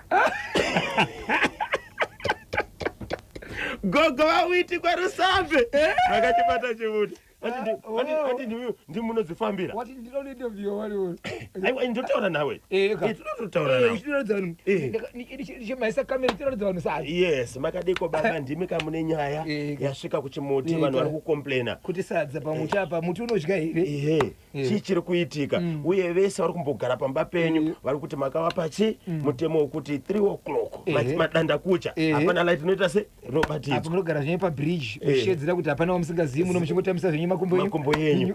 Speaker 1: Gogo vawiti kwaRusambe vakachibata chimuti. Ati ndimunodzifambira.
Speaker 2: Wati ndinoda interview wari wari.
Speaker 1: Aiwa, ndotaura nawe.
Speaker 2: Eh, ka.
Speaker 1: Tinototaura nawe.
Speaker 2: Chinoratidza vanhu. Ndichimaisa kamera chinoratidza vanhu sadza.
Speaker 1: Yes, makadiko baba? Ndimi kamune nyaya yasvika kuchimuti. Vanhu vari kucomplaina
Speaker 2: kuti sadza pamuti apa, muti unodya here?
Speaker 1: Ehe, chii chiri kuitika? Uye vese vari kumbogara pamba penyu vari kuti makavapa chi mutemo wekuti 3 o'clock madanda kucha, hapana light inoita se
Speaker 2: Apo
Speaker 1: rinobatidzwa.
Speaker 2: munogara zvenyu pabridge muchiedzera kuti hapana wamusingazivi muno, muchingotambisa zvenyu makumbo enyu.
Speaker 1: Makumbo yenyu.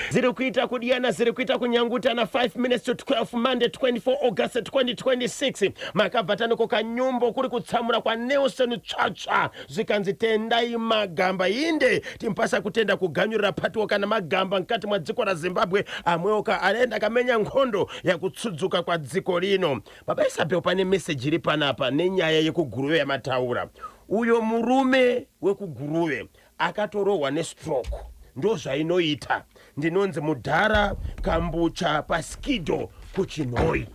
Speaker 1: Ziri kuita kudiyana, ziri kuita kunyangutana. 5 minutes to 12, Monday 24 August 2026. Makabva taniko kanyumbo kuri kutsamura kwaNelson Tsvatsva, zvikanzi tendai magamba inde timpasa kutenda kuganyurira patiwo kana magamba mukati mwadziko raZimbabwe amweoka aenda akamenya nkhondo yakutsudzuka kwa dziko lino. Baba Isabel, pane meseji iri panapa nenyaya yekuGuruve yamataura. Uyo murume wekuGuruve akatorohwa nestroke, ndo zvainoita. Ndinonzi Mudhara Kambucha paSkido kuChinhoi.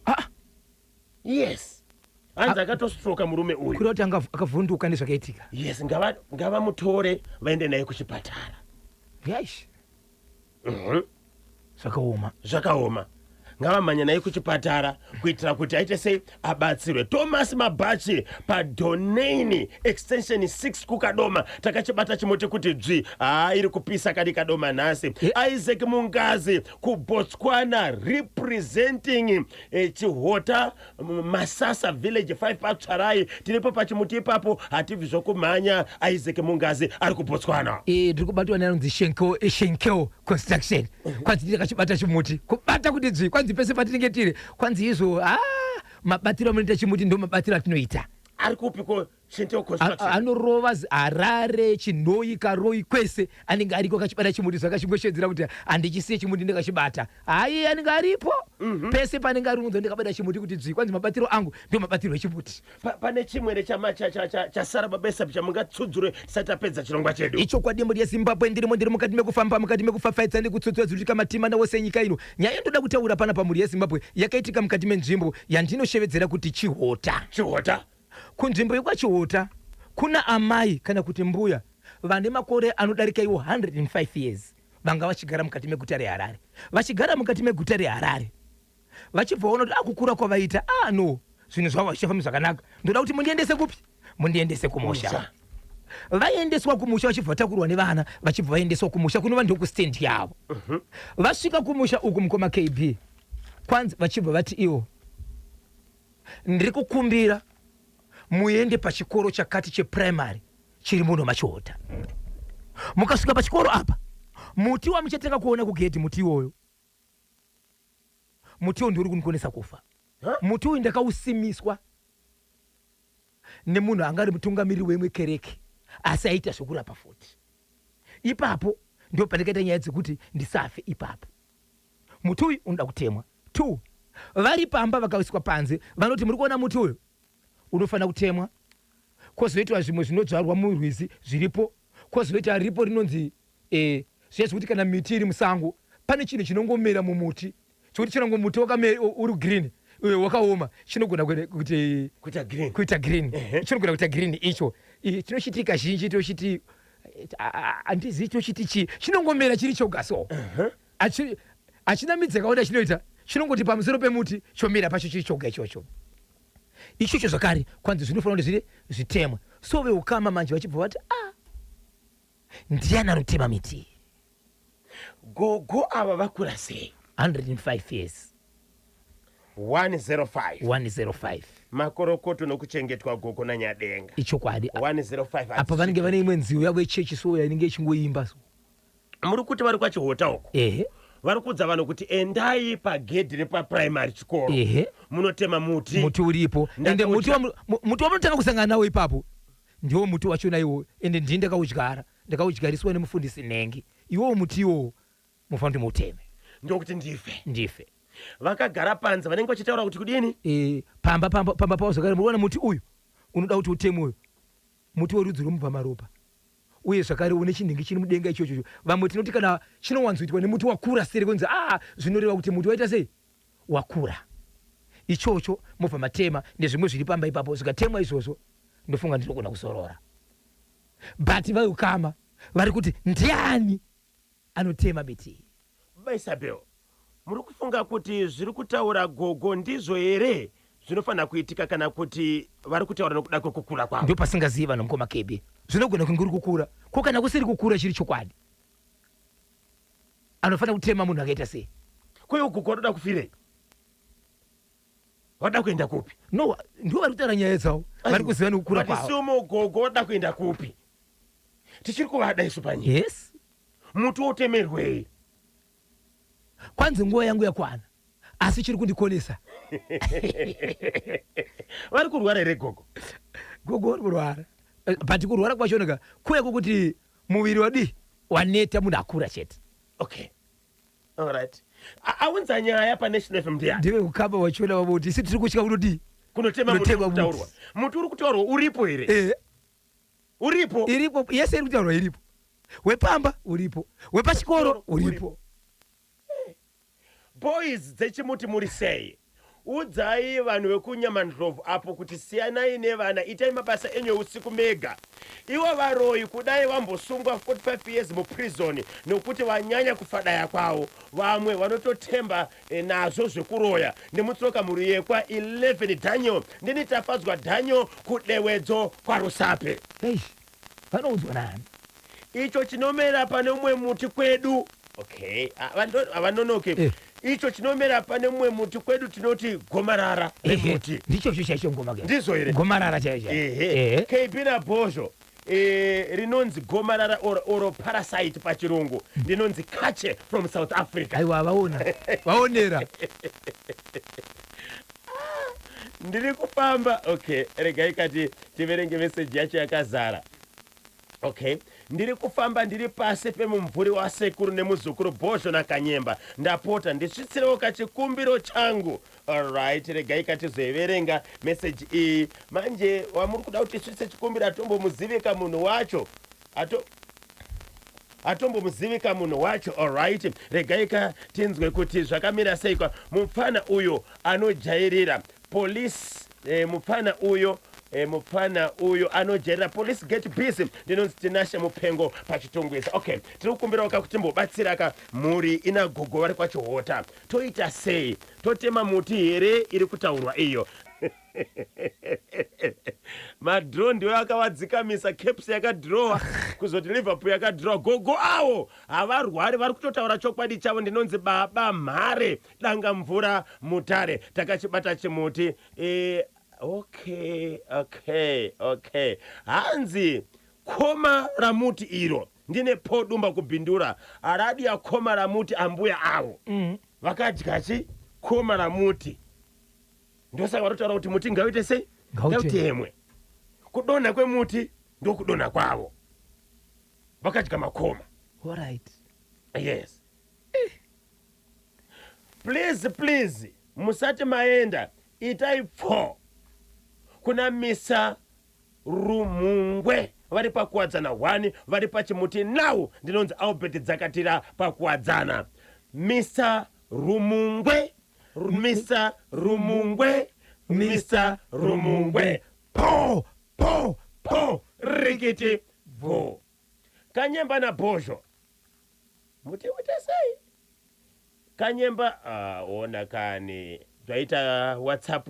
Speaker 1: Yes, hanzi akatostroka murume uyu.
Speaker 2: Kureva kuti akavhunduka nezvakaitika.
Speaker 1: Yes, ngavamutore vaende naye kuchipatara.
Speaker 2: Yaish, zvakaoma.
Speaker 1: Zvakaoma, ngavamhanya naye kuchipatara kuitira kuti aite sei, abatsirwe. Thomas Mabhachi paDonain Extension 6 kuKadoma, takachibata chimuti kuti dzvi. Haa, iri kupisa kadi Kadoma nhasi. Isaac Mungazi kuBotswana, representing Chihota, Masasa Village 5 paTsvarai. Tiripo pachimuti ipapo, hatibvi zvokumhanya. Isaac Mungazi ari kuBotswana.
Speaker 2: Ndiri kubatwa neanonzi Shenkeo Construction. Kwanzi ndakachibata chimuti kubata kuti dzvi. Kwanzi pese patinenge tiri, kwanzi izvo a mabatiro amunoita chimuti ndo mabatiro atinoita.
Speaker 1: Ari kupiko Shenteo Construction?
Speaker 2: Anorova Harare, Chinhoi, Karoi, kwese anenge ariko akachibata chimuti. Zvakachingosvedzera kuti handichisiye chimuti ndakachibata. Hayi, anenge aripo pese panenge ari unonzi ndakabata chimuti kuti dzvi. Kwanzi mabatiro angu ndo mabatiro echimuti.
Speaker 1: Pane chimwere chasara baba Esapi chamungatsudzure tisati tapedza chirongwa chedu?
Speaker 2: Ichokwadi, mhuri yeZimbabwe, ndirimo, ndiri mukati mekufamba, mukati mekufafaidza nekutsutsura dziritika matima nawose enyika ino. Nyaya yandoda kutaura pana pamhuri yeZimbabwe yakaitika mukati menzvimbo yandinoshevedzera kuti Chihota.
Speaker 1: Chihota.
Speaker 2: Kunzvimbo yekwaChihota kuna amai kana kuti mbuya vane makore anodarika iwo 105 years, vanga vachigara mukati meguta reHarare, vachigara mukati meguta reHarare, vachibva vaona kuti akukura kwavaita, ah no, zvinhu zvavo hazvichafambi zvakanaka. Ndoda kuti mundiendese kupi? Mundiendese kumusha.
Speaker 1: Kumusha.
Speaker 2: Vaendeswa kumusha, vachibva vatakurwa nevana, vachibva vaendeswa kumusha kunova ndokustand yavo. Vasvika kumusha uku, mukoma KB, kwanzi vachibva vati ivo, ndiri kukumbira muende pachikoro chakati cheprimary chiri muno maChihota. Mukasvika pachikoro apa, muti wamuchatanga kuona kugedhi, muti iwoyo, muti uyu ndiuri kundikonesa kufa.
Speaker 1: Huh?
Speaker 2: Muti uyu ndakausimiswa nemunhu anga ari mutungamiriri weimwe kereke, asi aita zvokurapa futi. Ipapo ndo pandakaita nyaya dzekuti ndisafe. Ipapo muti uyu unoda kutemwa. Two, vari pamba vakaiswa panze, vanoti muri kuona muti uyu unofanira kutemwa, kwozoitwa zvimwe zvinodzvarwa murwizi zviripo, kwozoita ripo rinonzi zviya zvekuti kana miti iri musango pane chinhu chinongomera mumuti chekuti chinongo muti uri green, wakaoma, chinogona kuti
Speaker 1: Kuita green.
Speaker 2: Kuita green. Chinogona kuita green icho. Chinochitika zhinji tochiti handizivi tochiti chii, chinongomera chiri choga so. Hachina midzi yakawanda chinoita, chinongoti pamusoro pemuti chomera pacho chiri choga ichocho. Ichocho zvakare kwanzi zvinofanira kuti zviri zvitemwa. So veukama manje vachibva vati, ah, ndiani anotema miti iyi?
Speaker 1: Gogo ava vakura sei?
Speaker 2: 105 years.
Speaker 1: 105.
Speaker 2: 105.
Speaker 1: Makorokoto nokuchengetwa, gogo naNyadenga.
Speaker 2: Ichokwadi.
Speaker 1: 105.
Speaker 2: Apa vanenge vane imwe nziyo yavo yechechi so yainenge ichingoimba so.
Speaker 1: Muri kuti vari kwaChihota uko?
Speaker 2: Ehe.
Speaker 1: Vari kuudza vanhu kuti endai pagedhi repapuraimary chikoro.
Speaker 2: Ehe.
Speaker 1: Munotema muti.
Speaker 2: Muti uripo. Ende muti
Speaker 1: Ndakaudyara.
Speaker 2: Muti wamunotanga kusangana nawo ipapo ndiwo muti wachona iwowo, ende ndini ndakaudyara, ndakaudyariswa nemufundisi Nhengi. Iwowo muti iwowo mufanira kuti muuteme.
Speaker 1: Ndokuti ndife.
Speaker 2: Ndife.
Speaker 1: Vakagara panze vanenge vachitaura kuti kudini?
Speaker 2: Pamba pavo zvakare muriona muti uyu unoda kuti uteme uyu muti werudzi rwemubvamaropa, uye zvakare une chinhingi chiri mudenga ichocho. Vamwe tinoti kana chinowanzoitwa nemuti wakura sere kunzi a zvinoreva kuti muti waita sei, wakura. Ichocho mobva matema nezvimwe zviri pamba ipapo. Zvikatemwa izvozvo, ndofunga ndinogona kuzorora. But vaukama vari kuti ndiani anotema miti iyi?
Speaker 1: Baba Isabel, muri kufunga kuti zviri kutaura gogo ndizvo here zvinofanira kuitika, kana kuti vari kutaura nokuda kwekukura kwavo?
Speaker 2: Ndo pasingazivi vanhu, mukoma Kebe. Zvinogona kunge uri kukura ko kana kusiri kukura, chiri chokwadi anofanira kutema munhu akaita sei?
Speaker 1: Kweiwo gogo vanoda kufirei? Vada kuenda kupi?
Speaker 2: No, ndo vari kutaura nyaya dzavo, vari kuziva nekukura
Speaker 1: But
Speaker 2: kwavo.
Speaker 1: Sumo, gogo vada kuenda kupi? Tichiri kuvada isu panyika. Muti wotemerwei?
Speaker 2: Kwanzi nguva yangu yakwana, asi chiri kundikonesa.
Speaker 1: Vari kurwara here gogo?
Speaker 2: Gogo vari kurwara. But kurwara kwachoneka kuya kwokuti muviri wadii, waneta, munhu akura chete.
Speaker 1: Okay, alright. Aunza nyaya paNation FM ndiani?
Speaker 2: Ndive kukamba wachona vavoti isi tiri kutya kunodii?
Speaker 1: Kunotema muti.
Speaker 2: Kunotema
Speaker 1: Uri kutaurwa muti uri kutaurwa uripo here? Uripo.
Speaker 2: Iripo yese iri kutaurwa iripo. Wepamba uripo, wepachikoro uripo.
Speaker 1: Boys dzechimuti, muri sei? Udzai vanhu vekuNyamandlovu apo kuti siyanai nevana, itai mabasa enyu eusiku mega. Ivo varoyi kudai vambosungwa 45 years muprison nokuti vanyanya kufadaya kwavo. Vamwe vanototemba nazvo zvekuroya. Ndimutsoka mhuri yekwa 11 Daniel. Ndini Tafadzwa Daniel kuDewedzo kwaRusape.
Speaker 2: Eish, vanoudzwa nani?
Speaker 1: Icho chinomera pane umwe muti kwedu. Okay, havanonoke. Icho chinomera pane mumwe muti kwedu tinoti gomarara remuti.
Speaker 2: Ndichocho chaicho ngoma ke.
Speaker 1: Ndizvo here?
Speaker 2: Gomarara chaicho.
Speaker 1: Ehe.
Speaker 2: Ehe.
Speaker 1: KB nabhozho, rinonzi gomarara or parasite pachirungu. Ndinonzi Kache from South Africa.
Speaker 2: Aiwa, vaona vaonera.
Speaker 1: Ndiri kufamba. Okay, regai kati tiverenge meseji yacho yakazara. Okay, ndiri kufamba ndiri pasi pemumvuri wasekuru nemuzukuru Bhozho naKanyemba. Ndapota ndisvitsirewo kachikumbiro changu. Alright, regai katizoiverenga meseji iyi. Manje wamuri kuda kuti tisvitse chikumbiro atombomuzivika munhu wacho, atombomuzivika munhu wacho. Alright, regai ka tinzwe kuti zvakamira seikwa. Mupfana uyo anojairira police, mupfana uyo anojairira police, get busy. Ndinonzi Tinashe Mupengo paChitungwiza. Okay, tiri kukumbirawo ka kuti timbobatsira ka mhuri ina gogo vari kwaChihota. Toita sei? Totema muti here iri kutaurwa iyo? Madraw ndiwo akavadzikamisa. Caps yakadhirowa, kuzoti Liverpool yakadhirowa. Gogo avo havarwari, vari kutotaura chokwadi chavo. Ndinonzi Baba Mhare, Danga Mvura, Mutare. Takachibata chimuti. Okay, hanzi koma ramuti iro. Ndine podumba kubhindura aradya koma ramuti. Ambuya avo vakadya chi koma ramuti, ndosaka varikutaura kuti muti ngauite sei?
Speaker 2: Ngautemwe.
Speaker 1: Ngautemwe. Kudonha kwemuti ndokudonha kwavo, vakadya makoma. Yes, please, please, musati maenda itai pfo kuna Misa Rumungwe, vari paKuwadzana 1, vari pachimuti now. Ndinonzi Albert Dzakatira paKuwadzana. Mr Rumungwe, Mr Rumungwe, Mr Rumungwe, po po po, rikiti bvo. Kanyemba naBhozho, muti uite sei? Kanyemba, ah, ona kani zvaita WhatsApp.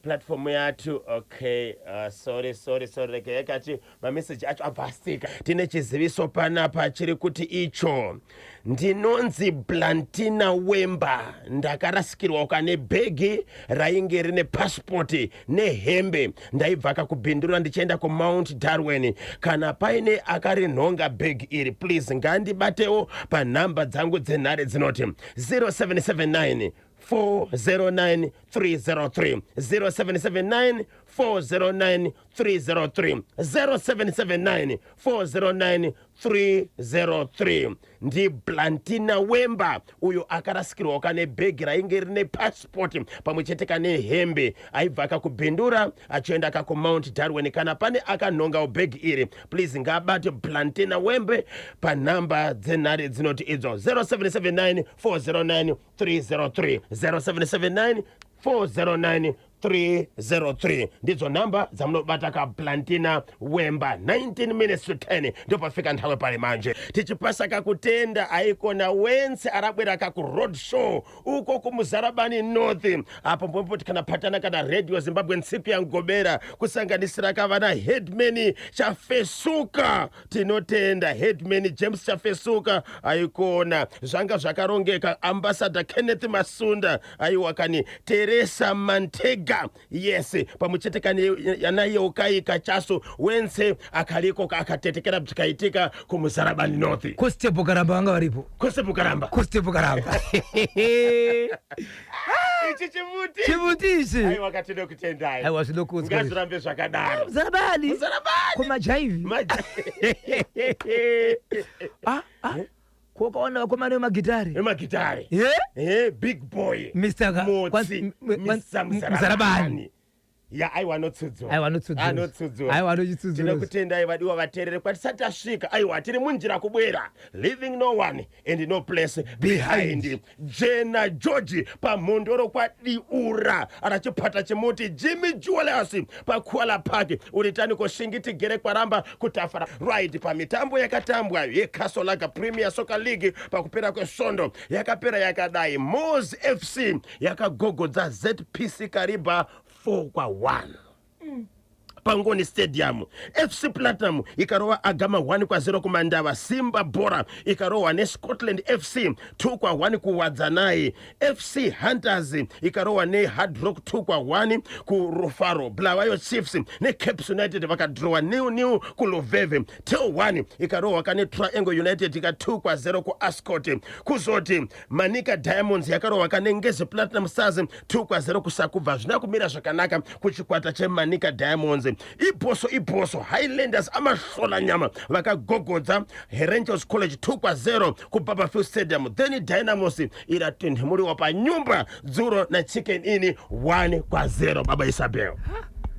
Speaker 1: Platform yathu. Okay, sorry, sorry, sorry, rege yakati mameseji acho abva astika. Tine chiziviso panapa chiri kuti icho ndinonzi Blantina Wemba, ndakarasikirwa kane bhegi rainge rine pasipoti nehembe. Ndaibva kakubhindura ndichienda kuMount Darwin. Kana paine akarinhonga bhegi iri, please ngandibatewo panhamba dzangu dzenhare dzinoti 0779 409 303, 0779 409 303, 0779 409 303. NdiBlantina Wemba uyo akarasikirwa kane bhegi rainge rine pasipoti pamwe chete kane hembe, aibva kakubhindura achienda kakuMount Darwin. Kana pane akanhongawo bhegi iri, please ngaabate Blantina Wembe panhamba dzenhare dzinoti idzo 0779 409 303, 0779 409 303. Ndidzo nhamba dzamunobata kaPlantina Wemba. 19 minutes to 10 ndopafika nthawi pali manje. Tichipasa kakutenda aikona wense arabwera kaku road show uko kuMuzarabani North, apo mbomboti kana patana kana Radio Zimbabwe ntsiku ya Ngobera, kusanganisira kavana headman Chafesuka. Tinotenda headman James Chafesuka, aikona zvanga zvakarongeka. Ambassador Kenneth Masunda, aiwa kani Teresa Mantega, yes, pamwe chete kani yanayeukai Kachasu, wense akaliko akatetekera zvikaitika kuMuzarabani North.
Speaker 2: Constable Karamba vanga varipo.
Speaker 1: Constable Karamba.
Speaker 2: Constable Karamba.
Speaker 1: Ichi chimuti.
Speaker 2: Chimuti ichi.
Speaker 1: Aiwa, katine kutendai.
Speaker 2: Aiwa, zvinokudzwa.
Speaker 1: Ngazvirambe zvakadaro.
Speaker 2: Muzarabani.
Speaker 1: Muzarabani.
Speaker 2: Kumajaivi. Ah, ah. Kokaona vakomana vemagitari.
Speaker 1: Emagitari.
Speaker 2: Ye.
Speaker 1: Big boy.
Speaker 2: Mr.
Speaker 1: Motsi.
Speaker 2: Mr.
Speaker 1: Mr.
Speaker 2: Muzarabani.
Speaker 1: Muzarabani ya, aiwa, anotsudzura.
Speaker 2: Aiwa, anotsudzura.
Speaker 1: Anotsudzura.
Speaker 2: Aiwa, anochitsudzura.
Speaker 1: Tinokutendai vadiwa vateereri kwatisati tasvika. Aiwa, tiri munjira kubwera, leaving no one and no place behind. Jena George pamhondoro kwadiura arachipata chimuti, Jimmy Julius paKuala Park, uritani koshingi tigere kwaramba kutafara. Right, pamitambo yakatambwa yeCastle Lager Premier Soccer League pakupera kwesvondo yakapera yakadai: Mos FC yakagogodza ZPC Kariba 4 kwa 1 paNgoni Stadium. FC Platinum ikarova Agama 1 kwa 0 kuMandava. Simba Bora ikarohwa neScotland FC 2 kwa 1 kuWadzanai. FC Hunters ikarohwa neHard Rock 2 kwa 1 kuRufaro. Bulawayo Chiefs neCaps United vakadrowa 0-0 kuLuveve. Tel 1 ikarohwa kane Triangle United ika 2 kwa 0 kuAscot. Kuzoti Manica Diamonds yakarohwa kane Ngezi Platinum Stars 2 kwa 0 kuSakubva. Zvina kumira zvakanaka kuchikwata cheManica Diamonds. Ibhoso ibhoso, Highlanders amahlola nyama vakagogodza Herentals College 2 kwa 0 kuBarbourfields Stadium. Then Dynamos iratinhimuriwa panyumba dzuro naChicken Inn 1 kwa 0. Baba Isabel.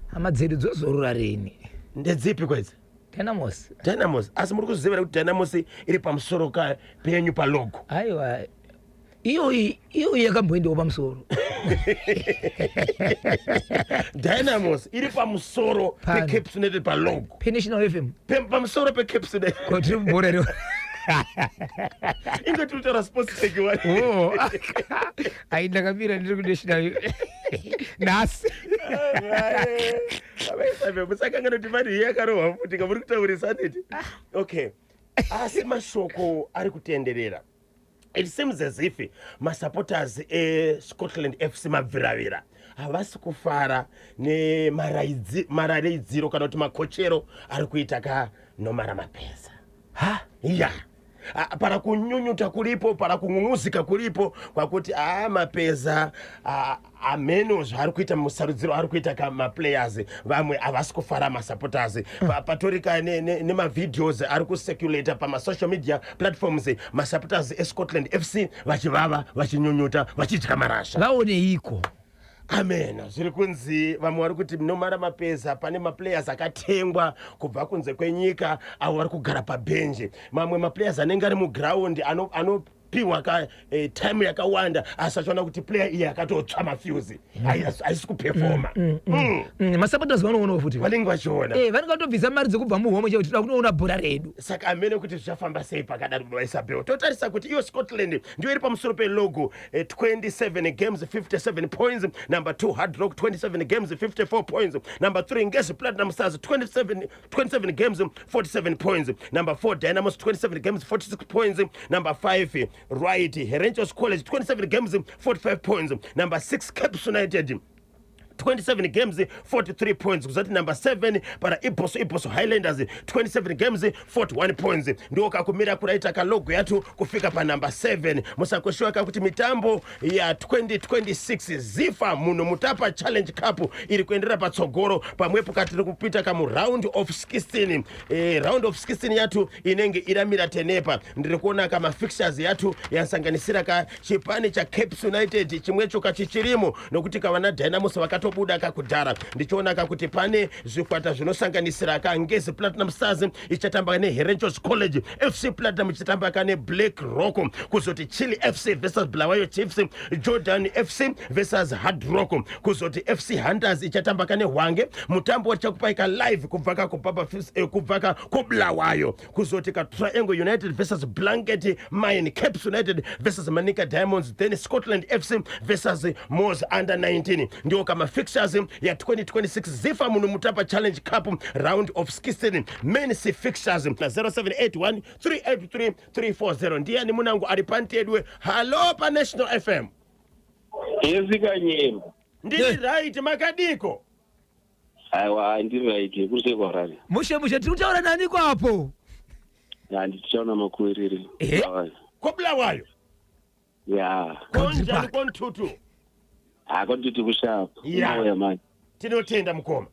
Speaker 2: Hama dzedu dzozorora rini?
Speaker 1: Ndedzipi kwedzi?
Speaker 2: Dynamos.
Speaker 1: Dynamos, asi muri kuzivira kuti Dynamos iri pamusoro ka penyu palogo?
Speaker 2: Aiwa, iyoyi iyoyi yakamboendawo pamusoro.
Speaker 1: Dynamos iri pamusoro
Speaker 2: Pano.
Speaker 1: peCaps United palogo.
Speaker 2: PeNational FM.
Speaker 1: Pamusoro peCaps United.
Speaker 2: Kotiri mubhora ro.
Speaker 1: Inge tiri kutaura sports tech one.
Speaker 2: Oh, ai, ndakamira ndiri kuNational nhasi.
Speaker 1: Musakangana kuti mari iyi yakarohwa futi kamuri kutaurisa neti. Okay, asi mashoko ari kutenderera, it seems as if masupporters eScotland FC mabviravira havasi kufara nemaraidziro kana kuti makochero ari kuita kanomara mapesa.
Speaker 2: Ha.
Speaker 1: Ya, para kunyunyuta kuripo, para kung'ung'uzika kuripo kwakuti aa, Mapeza ameno zvaari kuita, musarudziro ari kuita kamaplayers vamwe havasi kufara masupporters. Patorika nemavideos ari kucirculata pamasocial media platforms, masupporters eScotland FC vachivava, vachinyunyuta, vachidya marasha.
Speaker 2: Vaoneiko?
Speaker 1: Amen, zviri kunzi vamwe vari kuti nomara mapeza pane maplayers akatengwa kubva kunze kwenyika avo vari kugara pabhenji, mamwe maplayers anenge ari mugraundi ano Vachipiwa ka time yakawanda, asi achiona kuti player iyi akatotsva mafuse, haisi kupefoma.
Speaker 2: Masupporters vanoonawo futi.
Speaker 1: Vanenge vachiona.
Speaker 2: Vanenge vatobvisa mari dzekubva muhomwe chekuti toda kunoona bhora redu.
Speaker 1: Saka amene kuti zvichafamba sei pakadaro, baba Isabel. Totarisa kuti iyo Scotland ndiyo iri pamusoro pelogo, 27 games, 57 points. Number 2, Hard Rock, 27 games, 54 points. Number 3, Ngezi Platinum Stars, 27 games, 47 points. Number 4, Dynamos, 27 games, 46 points. Number 5, right, Herentals College, 27 games, 45 points. Number 6, Caps United, 27 games, 43 points. Kuzati number 7 para Iboso, Iboso Highlanders, 27 games, 41 points. Ndiwo kakumira kuraita kalogo yathu kufika pa number 7. Musakoshiwa kakuti mitambo ya 2026 ZIFA Muno Mutapa Challenge Cup iri kuenderera patsogoro pamwepo katiri kupita kamu round of 16. Round of 16 yathu inenge iramira tenepa. Ndiri kuona kama fixtures yathu yasanganisira ka chipani cha Caps United, chimwecho kachichirimo nokuti kavana Dynamos vakatobuda kakudhara. Ndichiona kakuti pane zvikwata zvinosanganisira ka Ngezi Platinum Stars ichatamba neHerentals College, FC Platinum ichatamba ka neBlack Rock, kuzoti Chile FC versus Bulawayo Chiefs, Jordan FC versus Hard Rock, kuzoti FC Hunters ichatamba ka neHwange, mutambo wachakupai ka live kubva ka kubaba kubva ka kuBulawayo, kuzoti ka Triangle United versus Blanket Mine, Caps United versus Manica Diamonds, then Scotland FC versus Mos Under 19. Ndiwo kama fixtures ya 2026 ZIFA Muno Mutapa Challenge Cup round of 16 main fixtures. Na 0781 383 340. Ndiyani munangu ari pantedwe? Halo paNational FM.
Speaker 4: Yesikanyemba.
Speaker 1: Ndiri right, makadiko?
Speaker 4: Aiwa, ndiri right, kuri sei kwaRari?
Speaker 2: Mushe mushe. Tiri kutaura nani kwapo?
Speaker 4: Handichaona makuwerere.
Speaker 1: KoBulawayo?
Speaker 4: Ya.
Speaker 2: Country
Speaker 1: Konjani?
Speaker 2: Park.
Speaker 1: Kontutu?
Speaker 4: Hakonditi kushapa.
Speaker 1: Ya.
Speaker 4: Unoya mani.
Speaker 1: Tinotenda, mukoma.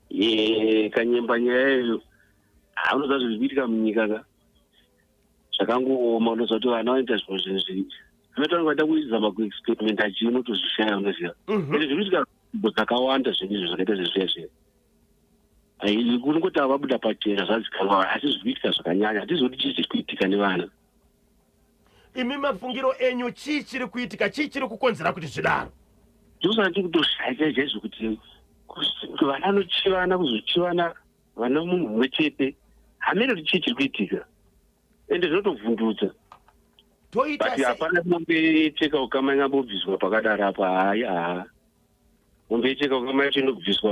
Speaker 4: Ye kanyemba, nyaya iyo unoziva zviri kuitika munyika ka zvakangooma. Unoziva kuti vana vanoita zviro zvinhu zvinoita vange vaida kuzama kuexperimenta chii, unotozvishaya, unoziva. Ende zviri kuitika nzvimbo dzakawanda, zvinhu izvo zvakaita zvezviya zviya. Kunongoti vabuda pachena zvazikanwa, asi zviri kuitika zvakanyanya. Hatizivi kuti chii chiri kuitika nevana.
Speaker 1: Imi mafungiro enyu, chii chiri kuitika? Chii chiri kukonzera kuti zvidaro?
Speaker 4: Ndosaka tiri kutoshaya chaizvo kuti vana vanochivana, kuzochivana vana munhu mumwe chete, hamene kuti chii chiri kuitika. Ende zvinotovhundutsa.
Speaker 1: Toita
Speaker 4: But
Speaker 1: sei?
Speaker 4: hapana mombe yecheka ukama ingambobviswa pakadaro apa. Hayi, haa, mombe yecheka ukama yacho inobviswa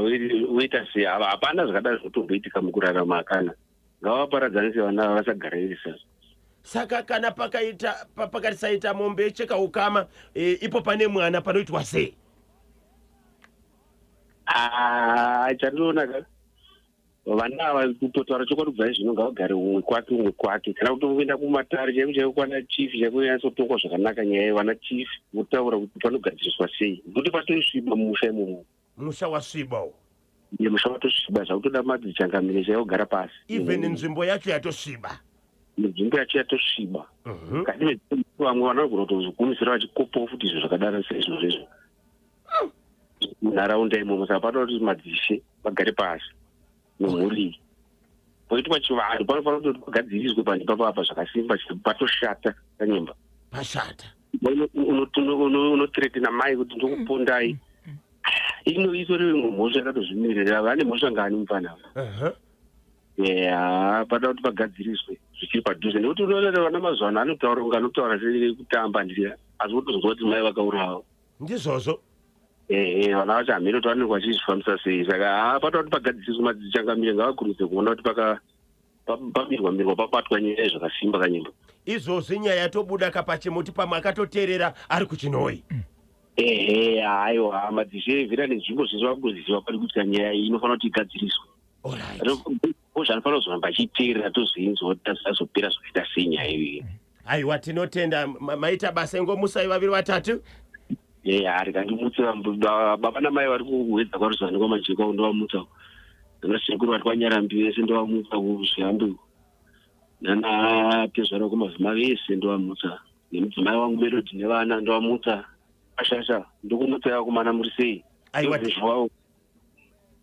Speaker 4: woita sei? Hapana zvakadaro zvinotomboitika mukurarama. Kana ngavaparadzanise vana, vasagararisa.
Speaker 1: Saka kana pakaita pakatisaita mombe yecheka ukama, ipo pane mwana, panoitwa sei?
Speaker 4: Ah, chandinoona ka, vana ava, kutotaura chokwadi, kubva zvino ngavagare umwe kwake, umwe kwake, kana kutoenda kumatare chaiko chaiko, kwana chief chaiko, yanyatsotongwa zvakanaka nyaya yevana. Chief votaura kuti panogadziriswa sei, nokuti patoisviba mumusha imomo.
Speaker 1: Musha wasviba uwo.
Speaker 4: Iye musha watosviba, zvakutoda madzichangamire chaiwo kugara pasi.
Speaker 1: Even nzvimbo yacho yatosviba.
Speaker 4: Nzvimbo yacho yatosviba. Kati vamwe vana vanogona kutozvigumisira vachikopawo futi izvo zvakadaro seizvozvo izvo munharaunda imomo. Saka panoda kuti madzishe vagare pasi nemhuri iyi, poitwa chivanhu. Panofanira kuti pagadziriswe panhu ipapapa zvakasimba. Patoshata, kanyemba.
Speaker 1: Pashata.
Speaker 4: Unothreatena mai kuti ndokupondai. Ino itori imwe mhosva yakatozvimirira. Vane mhosva ngani mufana? Ya, pada kuti pagadziriswe zvichiri padhuze, nekuti unoona kuti vana mazuva ano anotaura kunge anotaura sekutamba ndira, asi wotozwa kuti mai vakaurawa.
Speaker 1: Ndizvozvo.
Speaker 4: Ehe, vana vacho hamene kuti vanenge vachizvifambisa sei. Saka haa, pada kuti pagadziriswe. Madzichangamire ngavakurumidze kuona kuti pamirwa mirwa, pabatwa nyaya zvakasimba, kanyemba.
Speaker 1: Izvozvi nyaya yatobuda kapachimuti, pamwe akatoteerera ari kuChinoi.
Speaker 4: Ehe, haiwa, madzishe evhira nenzvimbo zvese vakutoziva pari kuitika nyaya iyi. Inofanira kuti igadziriswe. Ozvanofanira kuzoramba achiteerera, tozoinzwa kuti azopera zvakaita sei nyaya iyoyi.
Speaker 1: Aiwa, tinotenda. Maita basa. Ingomusai vaviri vatatu.
Speaker 4: Eya, rikandimutse baba namai vari kuwedza kwaRuzani kwaMajeka, ndovamutsa. Nana sekuru vari kwaNyarambi vese ndovamutsa, kuZviambi nana tezvara kwamazima vese ndovamutsa, nemudzimai wangu Melody nevana ndovamutsa. Ashasha, ndokumutsa yakomana, muri sei?
Speaker 1: Aiwa.
Speaker 4: Wavo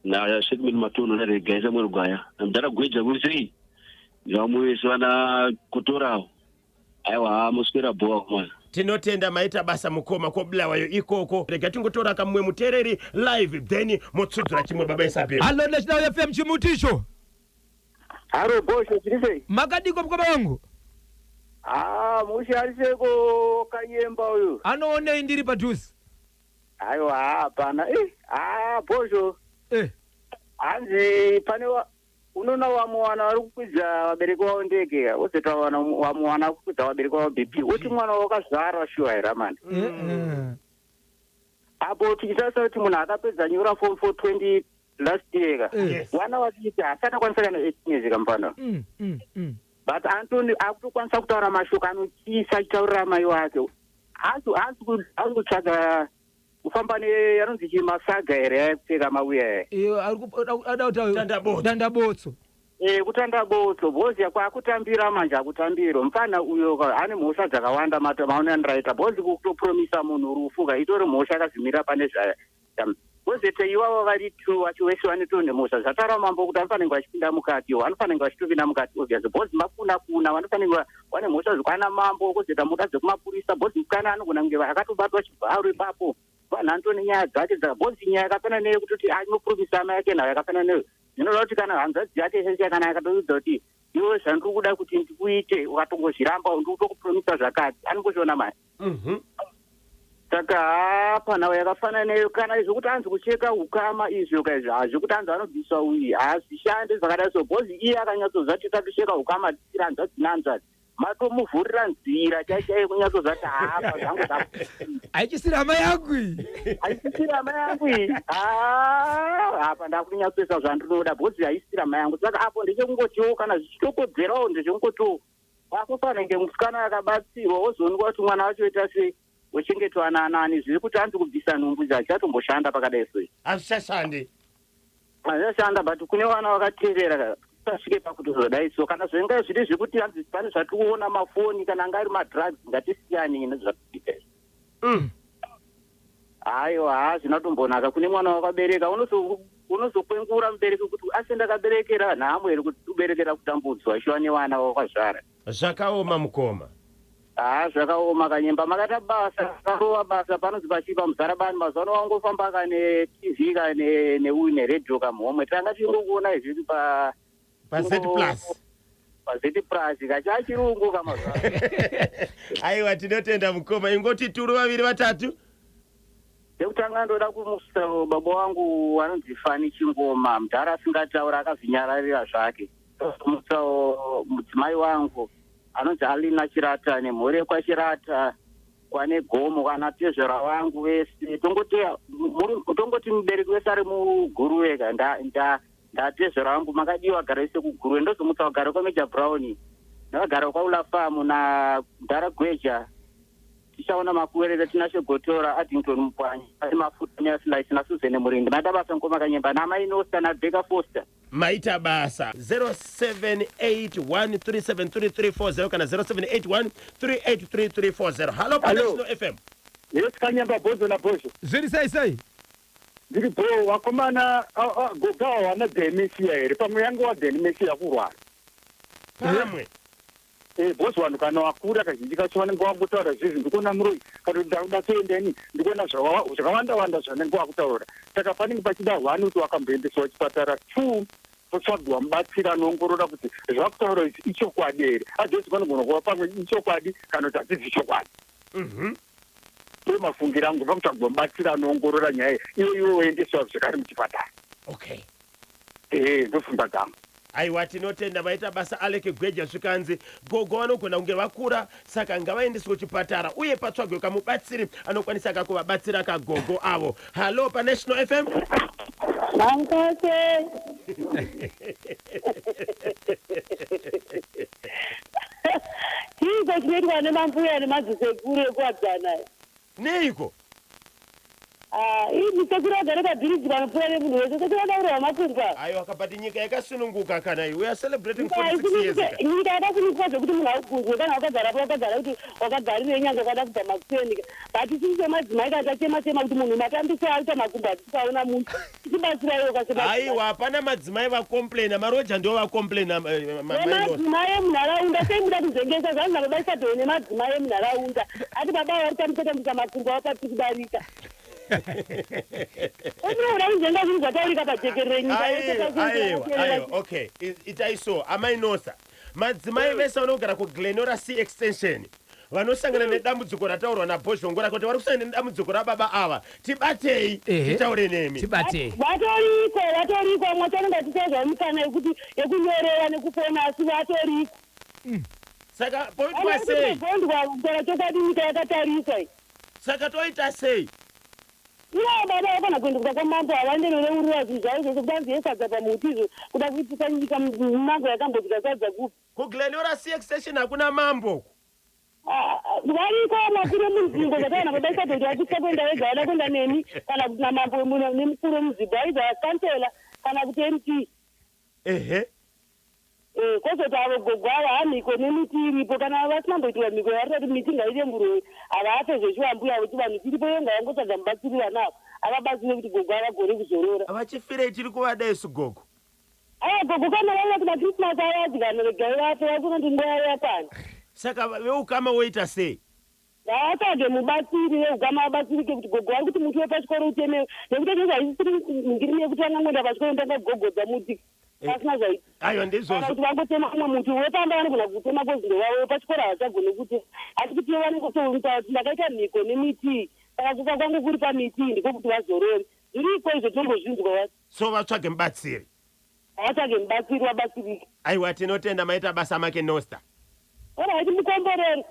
Speaker 4: naShekman Matono naRegai Samuel Gwaya namudhara Gweja, muri sei? Nevamwe vese vana Kotorawo. Aiwa, muswera bhowa kumana.
Speaker 1: Tinotenda, maita basa mukoma kobulawayo ikoko. Rega tingotora kamumwe muteereri live, then motsudzura chimwe, baba Isabel.
Speaker 2: Hallo, National FM, chimuticho.
Speaker 3: Haro Bosho, chiri sei?
Speaker 2: Makadiko, mukoma wangu?
Speaker 3: Ah, mushariseko Kanyemba uyu.
Speaker 2: Anoonei, ndiri padhuze.
Speaker 3: Aiwa, hapana. Eh, ah, Bosho. Hanzi pane unoona wamuwana vari kukwidza vabereki vavo ndege, wozota wamuwana kukwidza vabereki vavo BP, woti mwana wakazvarwa shuwa here mani? Apo tichitarisa kuti munhu akapedza nyora form 4 20 last year ka. Vana vachiti hasati akwanisa kana 18 years kamufana. But Antony akutokwanisa kutaura mashoko anotyisa achitaurira mai wake. Haasi kutsvaga kufamba ne anonzi chi masaga here ayakupfeka mauya aya?
Speaker 2: Iyo, ari ada kuti
Speaker 1: Tandabotso.
Speaker 2: Tandabotso.
Speaker 3: Kutanda botso bhozi kwakutambira manje, akutambiro mufana uyo ka, ane mhosva dzakawanda maone andiraita bhozi kutopromisa munhu rufu ka, itori mhosva akazvimira pane zvaya. Bhozi te ivavo vari two vacho vese vanetone mhosva zvataura mambo kuti vanofanirwa vachipinda mukati, vanofanirwa vachitopinda mukati obviously, bhozi makuna kuna vanofanirwa vane mhosva zvekwana mambo, kwozoita mhosva dzekumapurisa, bhozi kana anogona kunge akatobatwa chibharo ipapo. Vanhu anotone nyaya dzake dzaka bhozi nyaya yakafanana neyekutoti anopromisa amai ake nayo yakafanana neyo zvinoreva kuti kana hanzvadzi yake sese kana akatoudza kuti iwe zvandiri kuda kuti ndikuite ukatongozviramba ndikutokupromisa zvakati, anongozviona mani. Saka hapana yakafanana neyo kana izvo kuti anzi kucheka ukama izvo kaizvo hazvekuti anzi anobviswa uyi hazvishande zvakadai. So bhozi iye akanyatsoziva kuti tisatocheka ukama tisiri hanzvadzi nehanzvadzi, matomuvhurira nzira chai chaiyo kunyatsoziva kuti hapa zvangu zva
Speaker 2: Haichisiri hama yangu iyi.
Speaker 3: Haisisiri hama yangu iyi. Apa ndakunyatsoisa zvandinoda bhozi haisisiri hama yangu. Saka apo ndechekungotio kana zvichitokodzerawo ndechekungotio wakufanenge musikana akabatsirwa wozoonekwa kuti mwana wacho oita sei, wochengetwa naanani. Zviri kuti anzi kubvisa nhumbu idzi hachichatomboshanda pakadai so.
Speaker 1: Hazvichashandi.
Speaker 3: Hazvichashanda, but kune vana vakateerera tasvike pakutozodai. So kana zvinga zviri zvekuti hanzi pane zvatikuona mafoni kana anga ari madrugs, ngatisiyani nezvatikuita izvi. Aiwa, hazvina kutombonaka kune mwana wakabereka. Unozokwengura mubereki kuti asi ndakaberekera nhamo here, kuti uberekera kutambudzwa shuwa nevana wakazvara?
Speaker 1: Zvakaoma, mukoma.
Speaker 3: Haa, zvakaoma Kanyemba, makaita basa, karova basa. Panonzi pachipa muzarabani mazuva ano wangofamba kane TV ka neuyu neredhiyo kamuhomwe, tanga tichingokuona izvizvi pa
Speaker 1: Pa Z Plus.
Speaker 3: Pa Z Plus kachachirungu kamazuva ano.
Speaker 1: Aiwa, tinotenda mukoma, ingoti turu vaviri vatatu.
Speaker 3: Chekutanga ndoda kumusa baba wangu anonzi Fani Chingoma, mudhara asingataura akazvinyararira zvake. Kumutsawo mudzimai wangu anonzi Alina Chirata nemhuri yekwaChirata kwane gomo, kana tezvera vangu vese, tongoti tongoti mubereki wese ari muGuruve ka, ndatezvera vangu makadiwa gara vese kuGuruve. Ndozomutsa vagara kwaMajor Brown nevagara kwaUla Farm na Mudhara Gweja, tichaona makuwerere, Tinashe Gotora, Addington Mupwanyi ane mafuta neaflice naSuzene Murindi. Maita basa ngoma Kanyemba namainosta naBeka Foster.
Speaker 1: Maita basa. 0781373340 kana 0781383340. Hallo, paNational FM.
Speaker 5: Yes, Kanyamba, Bhozo naBhozho.
Speaker 2: Zviri sei sei?
Speaker 5: Ndiri bho vakomana. Goga hawana dementia here? Pamwe yange wadementia kurwara.
Speaker 1: Pamwe.
Speaker 5: Bhozi vanhu kana vakura kazhinji kacho vanenge vangotaura zvezvi, ndikuona muroi kana kuti ndakuda kuendani, ndikuona zvakawanda wanda zvanenge vakutaura. Saka panenge pachida one kuti wakamboendeswa chipatara, two potsvagwa mubatsiri anoongorora kuti zvakutaura izvi ichokwadi here. Adhozi panogona kuva pamwe ichokwadi kana kuti hadzidzi chokwadi. Ndo mafungiro angu, pakutsvagwa mubatsiri anoongorora nyaya iyi, iwe iwe woendeswa zvekare muchipatara. Ehe, ndofungwa dzangu.
Speaker 1: Aiwa, tinotenda, vaita basa Aleke Gweja. Zvikanzi gogo vanogona kunge vakura, saka ngavaendeswe kuchipatara uye patsvagwe kamubatsiri anokwanisa kakuvabatsira kagogo avo. Hallo, paNational FM.
Speaker 6: Mankose. Chiiko chinoitwa nemambuya nemadzisekuru ekuwadzana?
Speaker 1: Neiko?
Speaker 6: Ah, ii sekuru agare pabhiriji panopfuura nemunhu wese. Sekuru akaurwa makumbo.
Speaker 1: Aiwa, kabati nyika yakasununguka kana iyi. We are celebrating 46 years ka.
Speaker 6: Nyika yakasununguka zvekuti munhu aubvunzwe kana wakagarapo, wakagara kuti wakagarirei, nyange wakada kubva makuseni. But isusu semadzimai kana tachema chema kuti munhu matambise aita makumbo, hatisi kuaona munhu tichibatsiraiwo kasemadzimai.
Speaker 1: Aiwa, hapana madzimai vacomplaina, maroja ndo vacomplaina.
Speaker 6: Nemadzimai emunharaunda, sei muda kuzengesa? Zvanzi nababa Isabel nemadzimai emunharaunda ati baba vari kutambisa tambisa makumbo avo kudarika. Unoda kunzenga zvinhu zvataurika pajekerere nyika yese.
Speaker 1: Aiwa, okay, itai so, amai Nosa, madzimai vese vanogara kuGlenora C Extension vanosangana nedambudziko rataurwa naBhozhongora kuti vari kusangana nedambudziko rababa ava, tibatei. Titaure nemi.
Speaker 2: Tibatei.
Speaker 6: Vatoriko, vatoriko. Vamwe vacho tichaizva mikana yekuti yekunyorera nekufona, asi vatoriko.
Speaker 1: Saka poitwa sei?
Speaker 6: Bondwa kutaura chokwadi, nyika yakatarisa iyi.
Speaker 1: Saka toita sei?
Speaker 6: Ivo baba vakona kuendeswa kwamambo, havaenderereurira zvinhu zvavo zvose, kudanzi yesadza pamuti izvo, kuda kuitisa nyika mango yakambodya sadza kupi?
Speaker 1: KuGlenora C Extension hakuna mambo.
Speaker 6: Ah, ah, variko makuru emunzvimbo zvataona baba Isabel kuti vachitya kuenda vega, vada kuenda nemi kana kuti namambo nemukuru wemunzvimbo, aiza kansela kana kuti MP. Kwozoti avo gogo ava hamhiko nemiti iripo, kana vasina mboitirwa mhiko yavari kuti miti ngaite muroyi, havafe zvechiwambuya kuti vanhu tiripo yenga vangotsvaga mubatsiri, vanavo avabatsire kuti gogo avagone kuzorora.
Speaker 1: Vachifirei? Tiri kuvada isu gogo.
Speaker 6: Aya gogo kana vauya kuna Christmas avadya, regai vafe, vakuona kuti nguva yavo yakwana.
Speaker 1: Saka veukama woita sei?
Speaker 6: Ngavatsvage mubatsiri, veukama vabatsirike kuti gogo vari kuti muti wepachikoro utemewe, nekuti izvozvo haisisiri ngirimi yekuti vangangoenda pachikoro ndangagogodza muti pasina zvaita.
Speaker 1: Aiwa,
Speaker 6: Kana
Speaker 1: ndizvozvo.
Speaker 6: kuti vangotema umwe muti wepamba, vanogona kutema kozi ndewavo, wepachikoro havachagoni kuti, asi kuti ivo vanenge kuti ndakaita mhiko nemiti, saka kufa kwangu kuri pamiti iyi, ndiko kuti vazorore. Zviriko izvo, tinombozvinzwa wati.
Speaker 1: So vatsvage mubatsiri.
Speaker 6: Vatsvage mubatsiri, vabatsirike.
Speaker 1: Aiwa, tinotenda, maita basa make Nosta.
Speaker 6: Alright, mukomborero.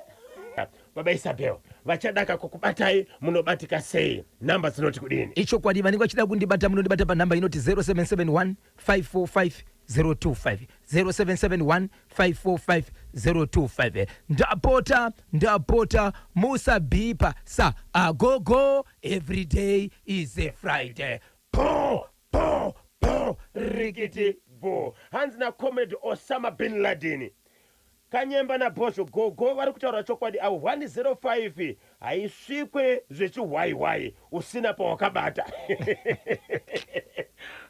Speaker 1: Baba Isabel vachadaka kukubatai, munobatika sei? Namba dzinoti kudini?
Speaker 2: Ichokwadi, vanenge vachida kundibata munondibata panhamba inoti 0771 545 025, 0771 545 025. Ndapota, ndapota, musabhipa sa agogo. Every day is a Friday.
Speaker 1: Po po po, rikiti bo. Hanzi nacomrade Osama bin Laden, Kanyemba naBhozho, gogo vari kutaura chokwadi avo. 105 haisvikwe zvechihwaihwai usina pawakabata.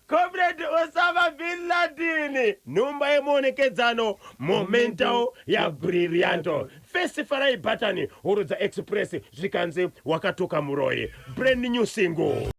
Speaker 1: Comrade Osama bin Laden, nhumba yemuonekedzano, momento yabrillianto first, farai bhatani hurudza express, zvikanzi wakatuka muroyi. Brand new single.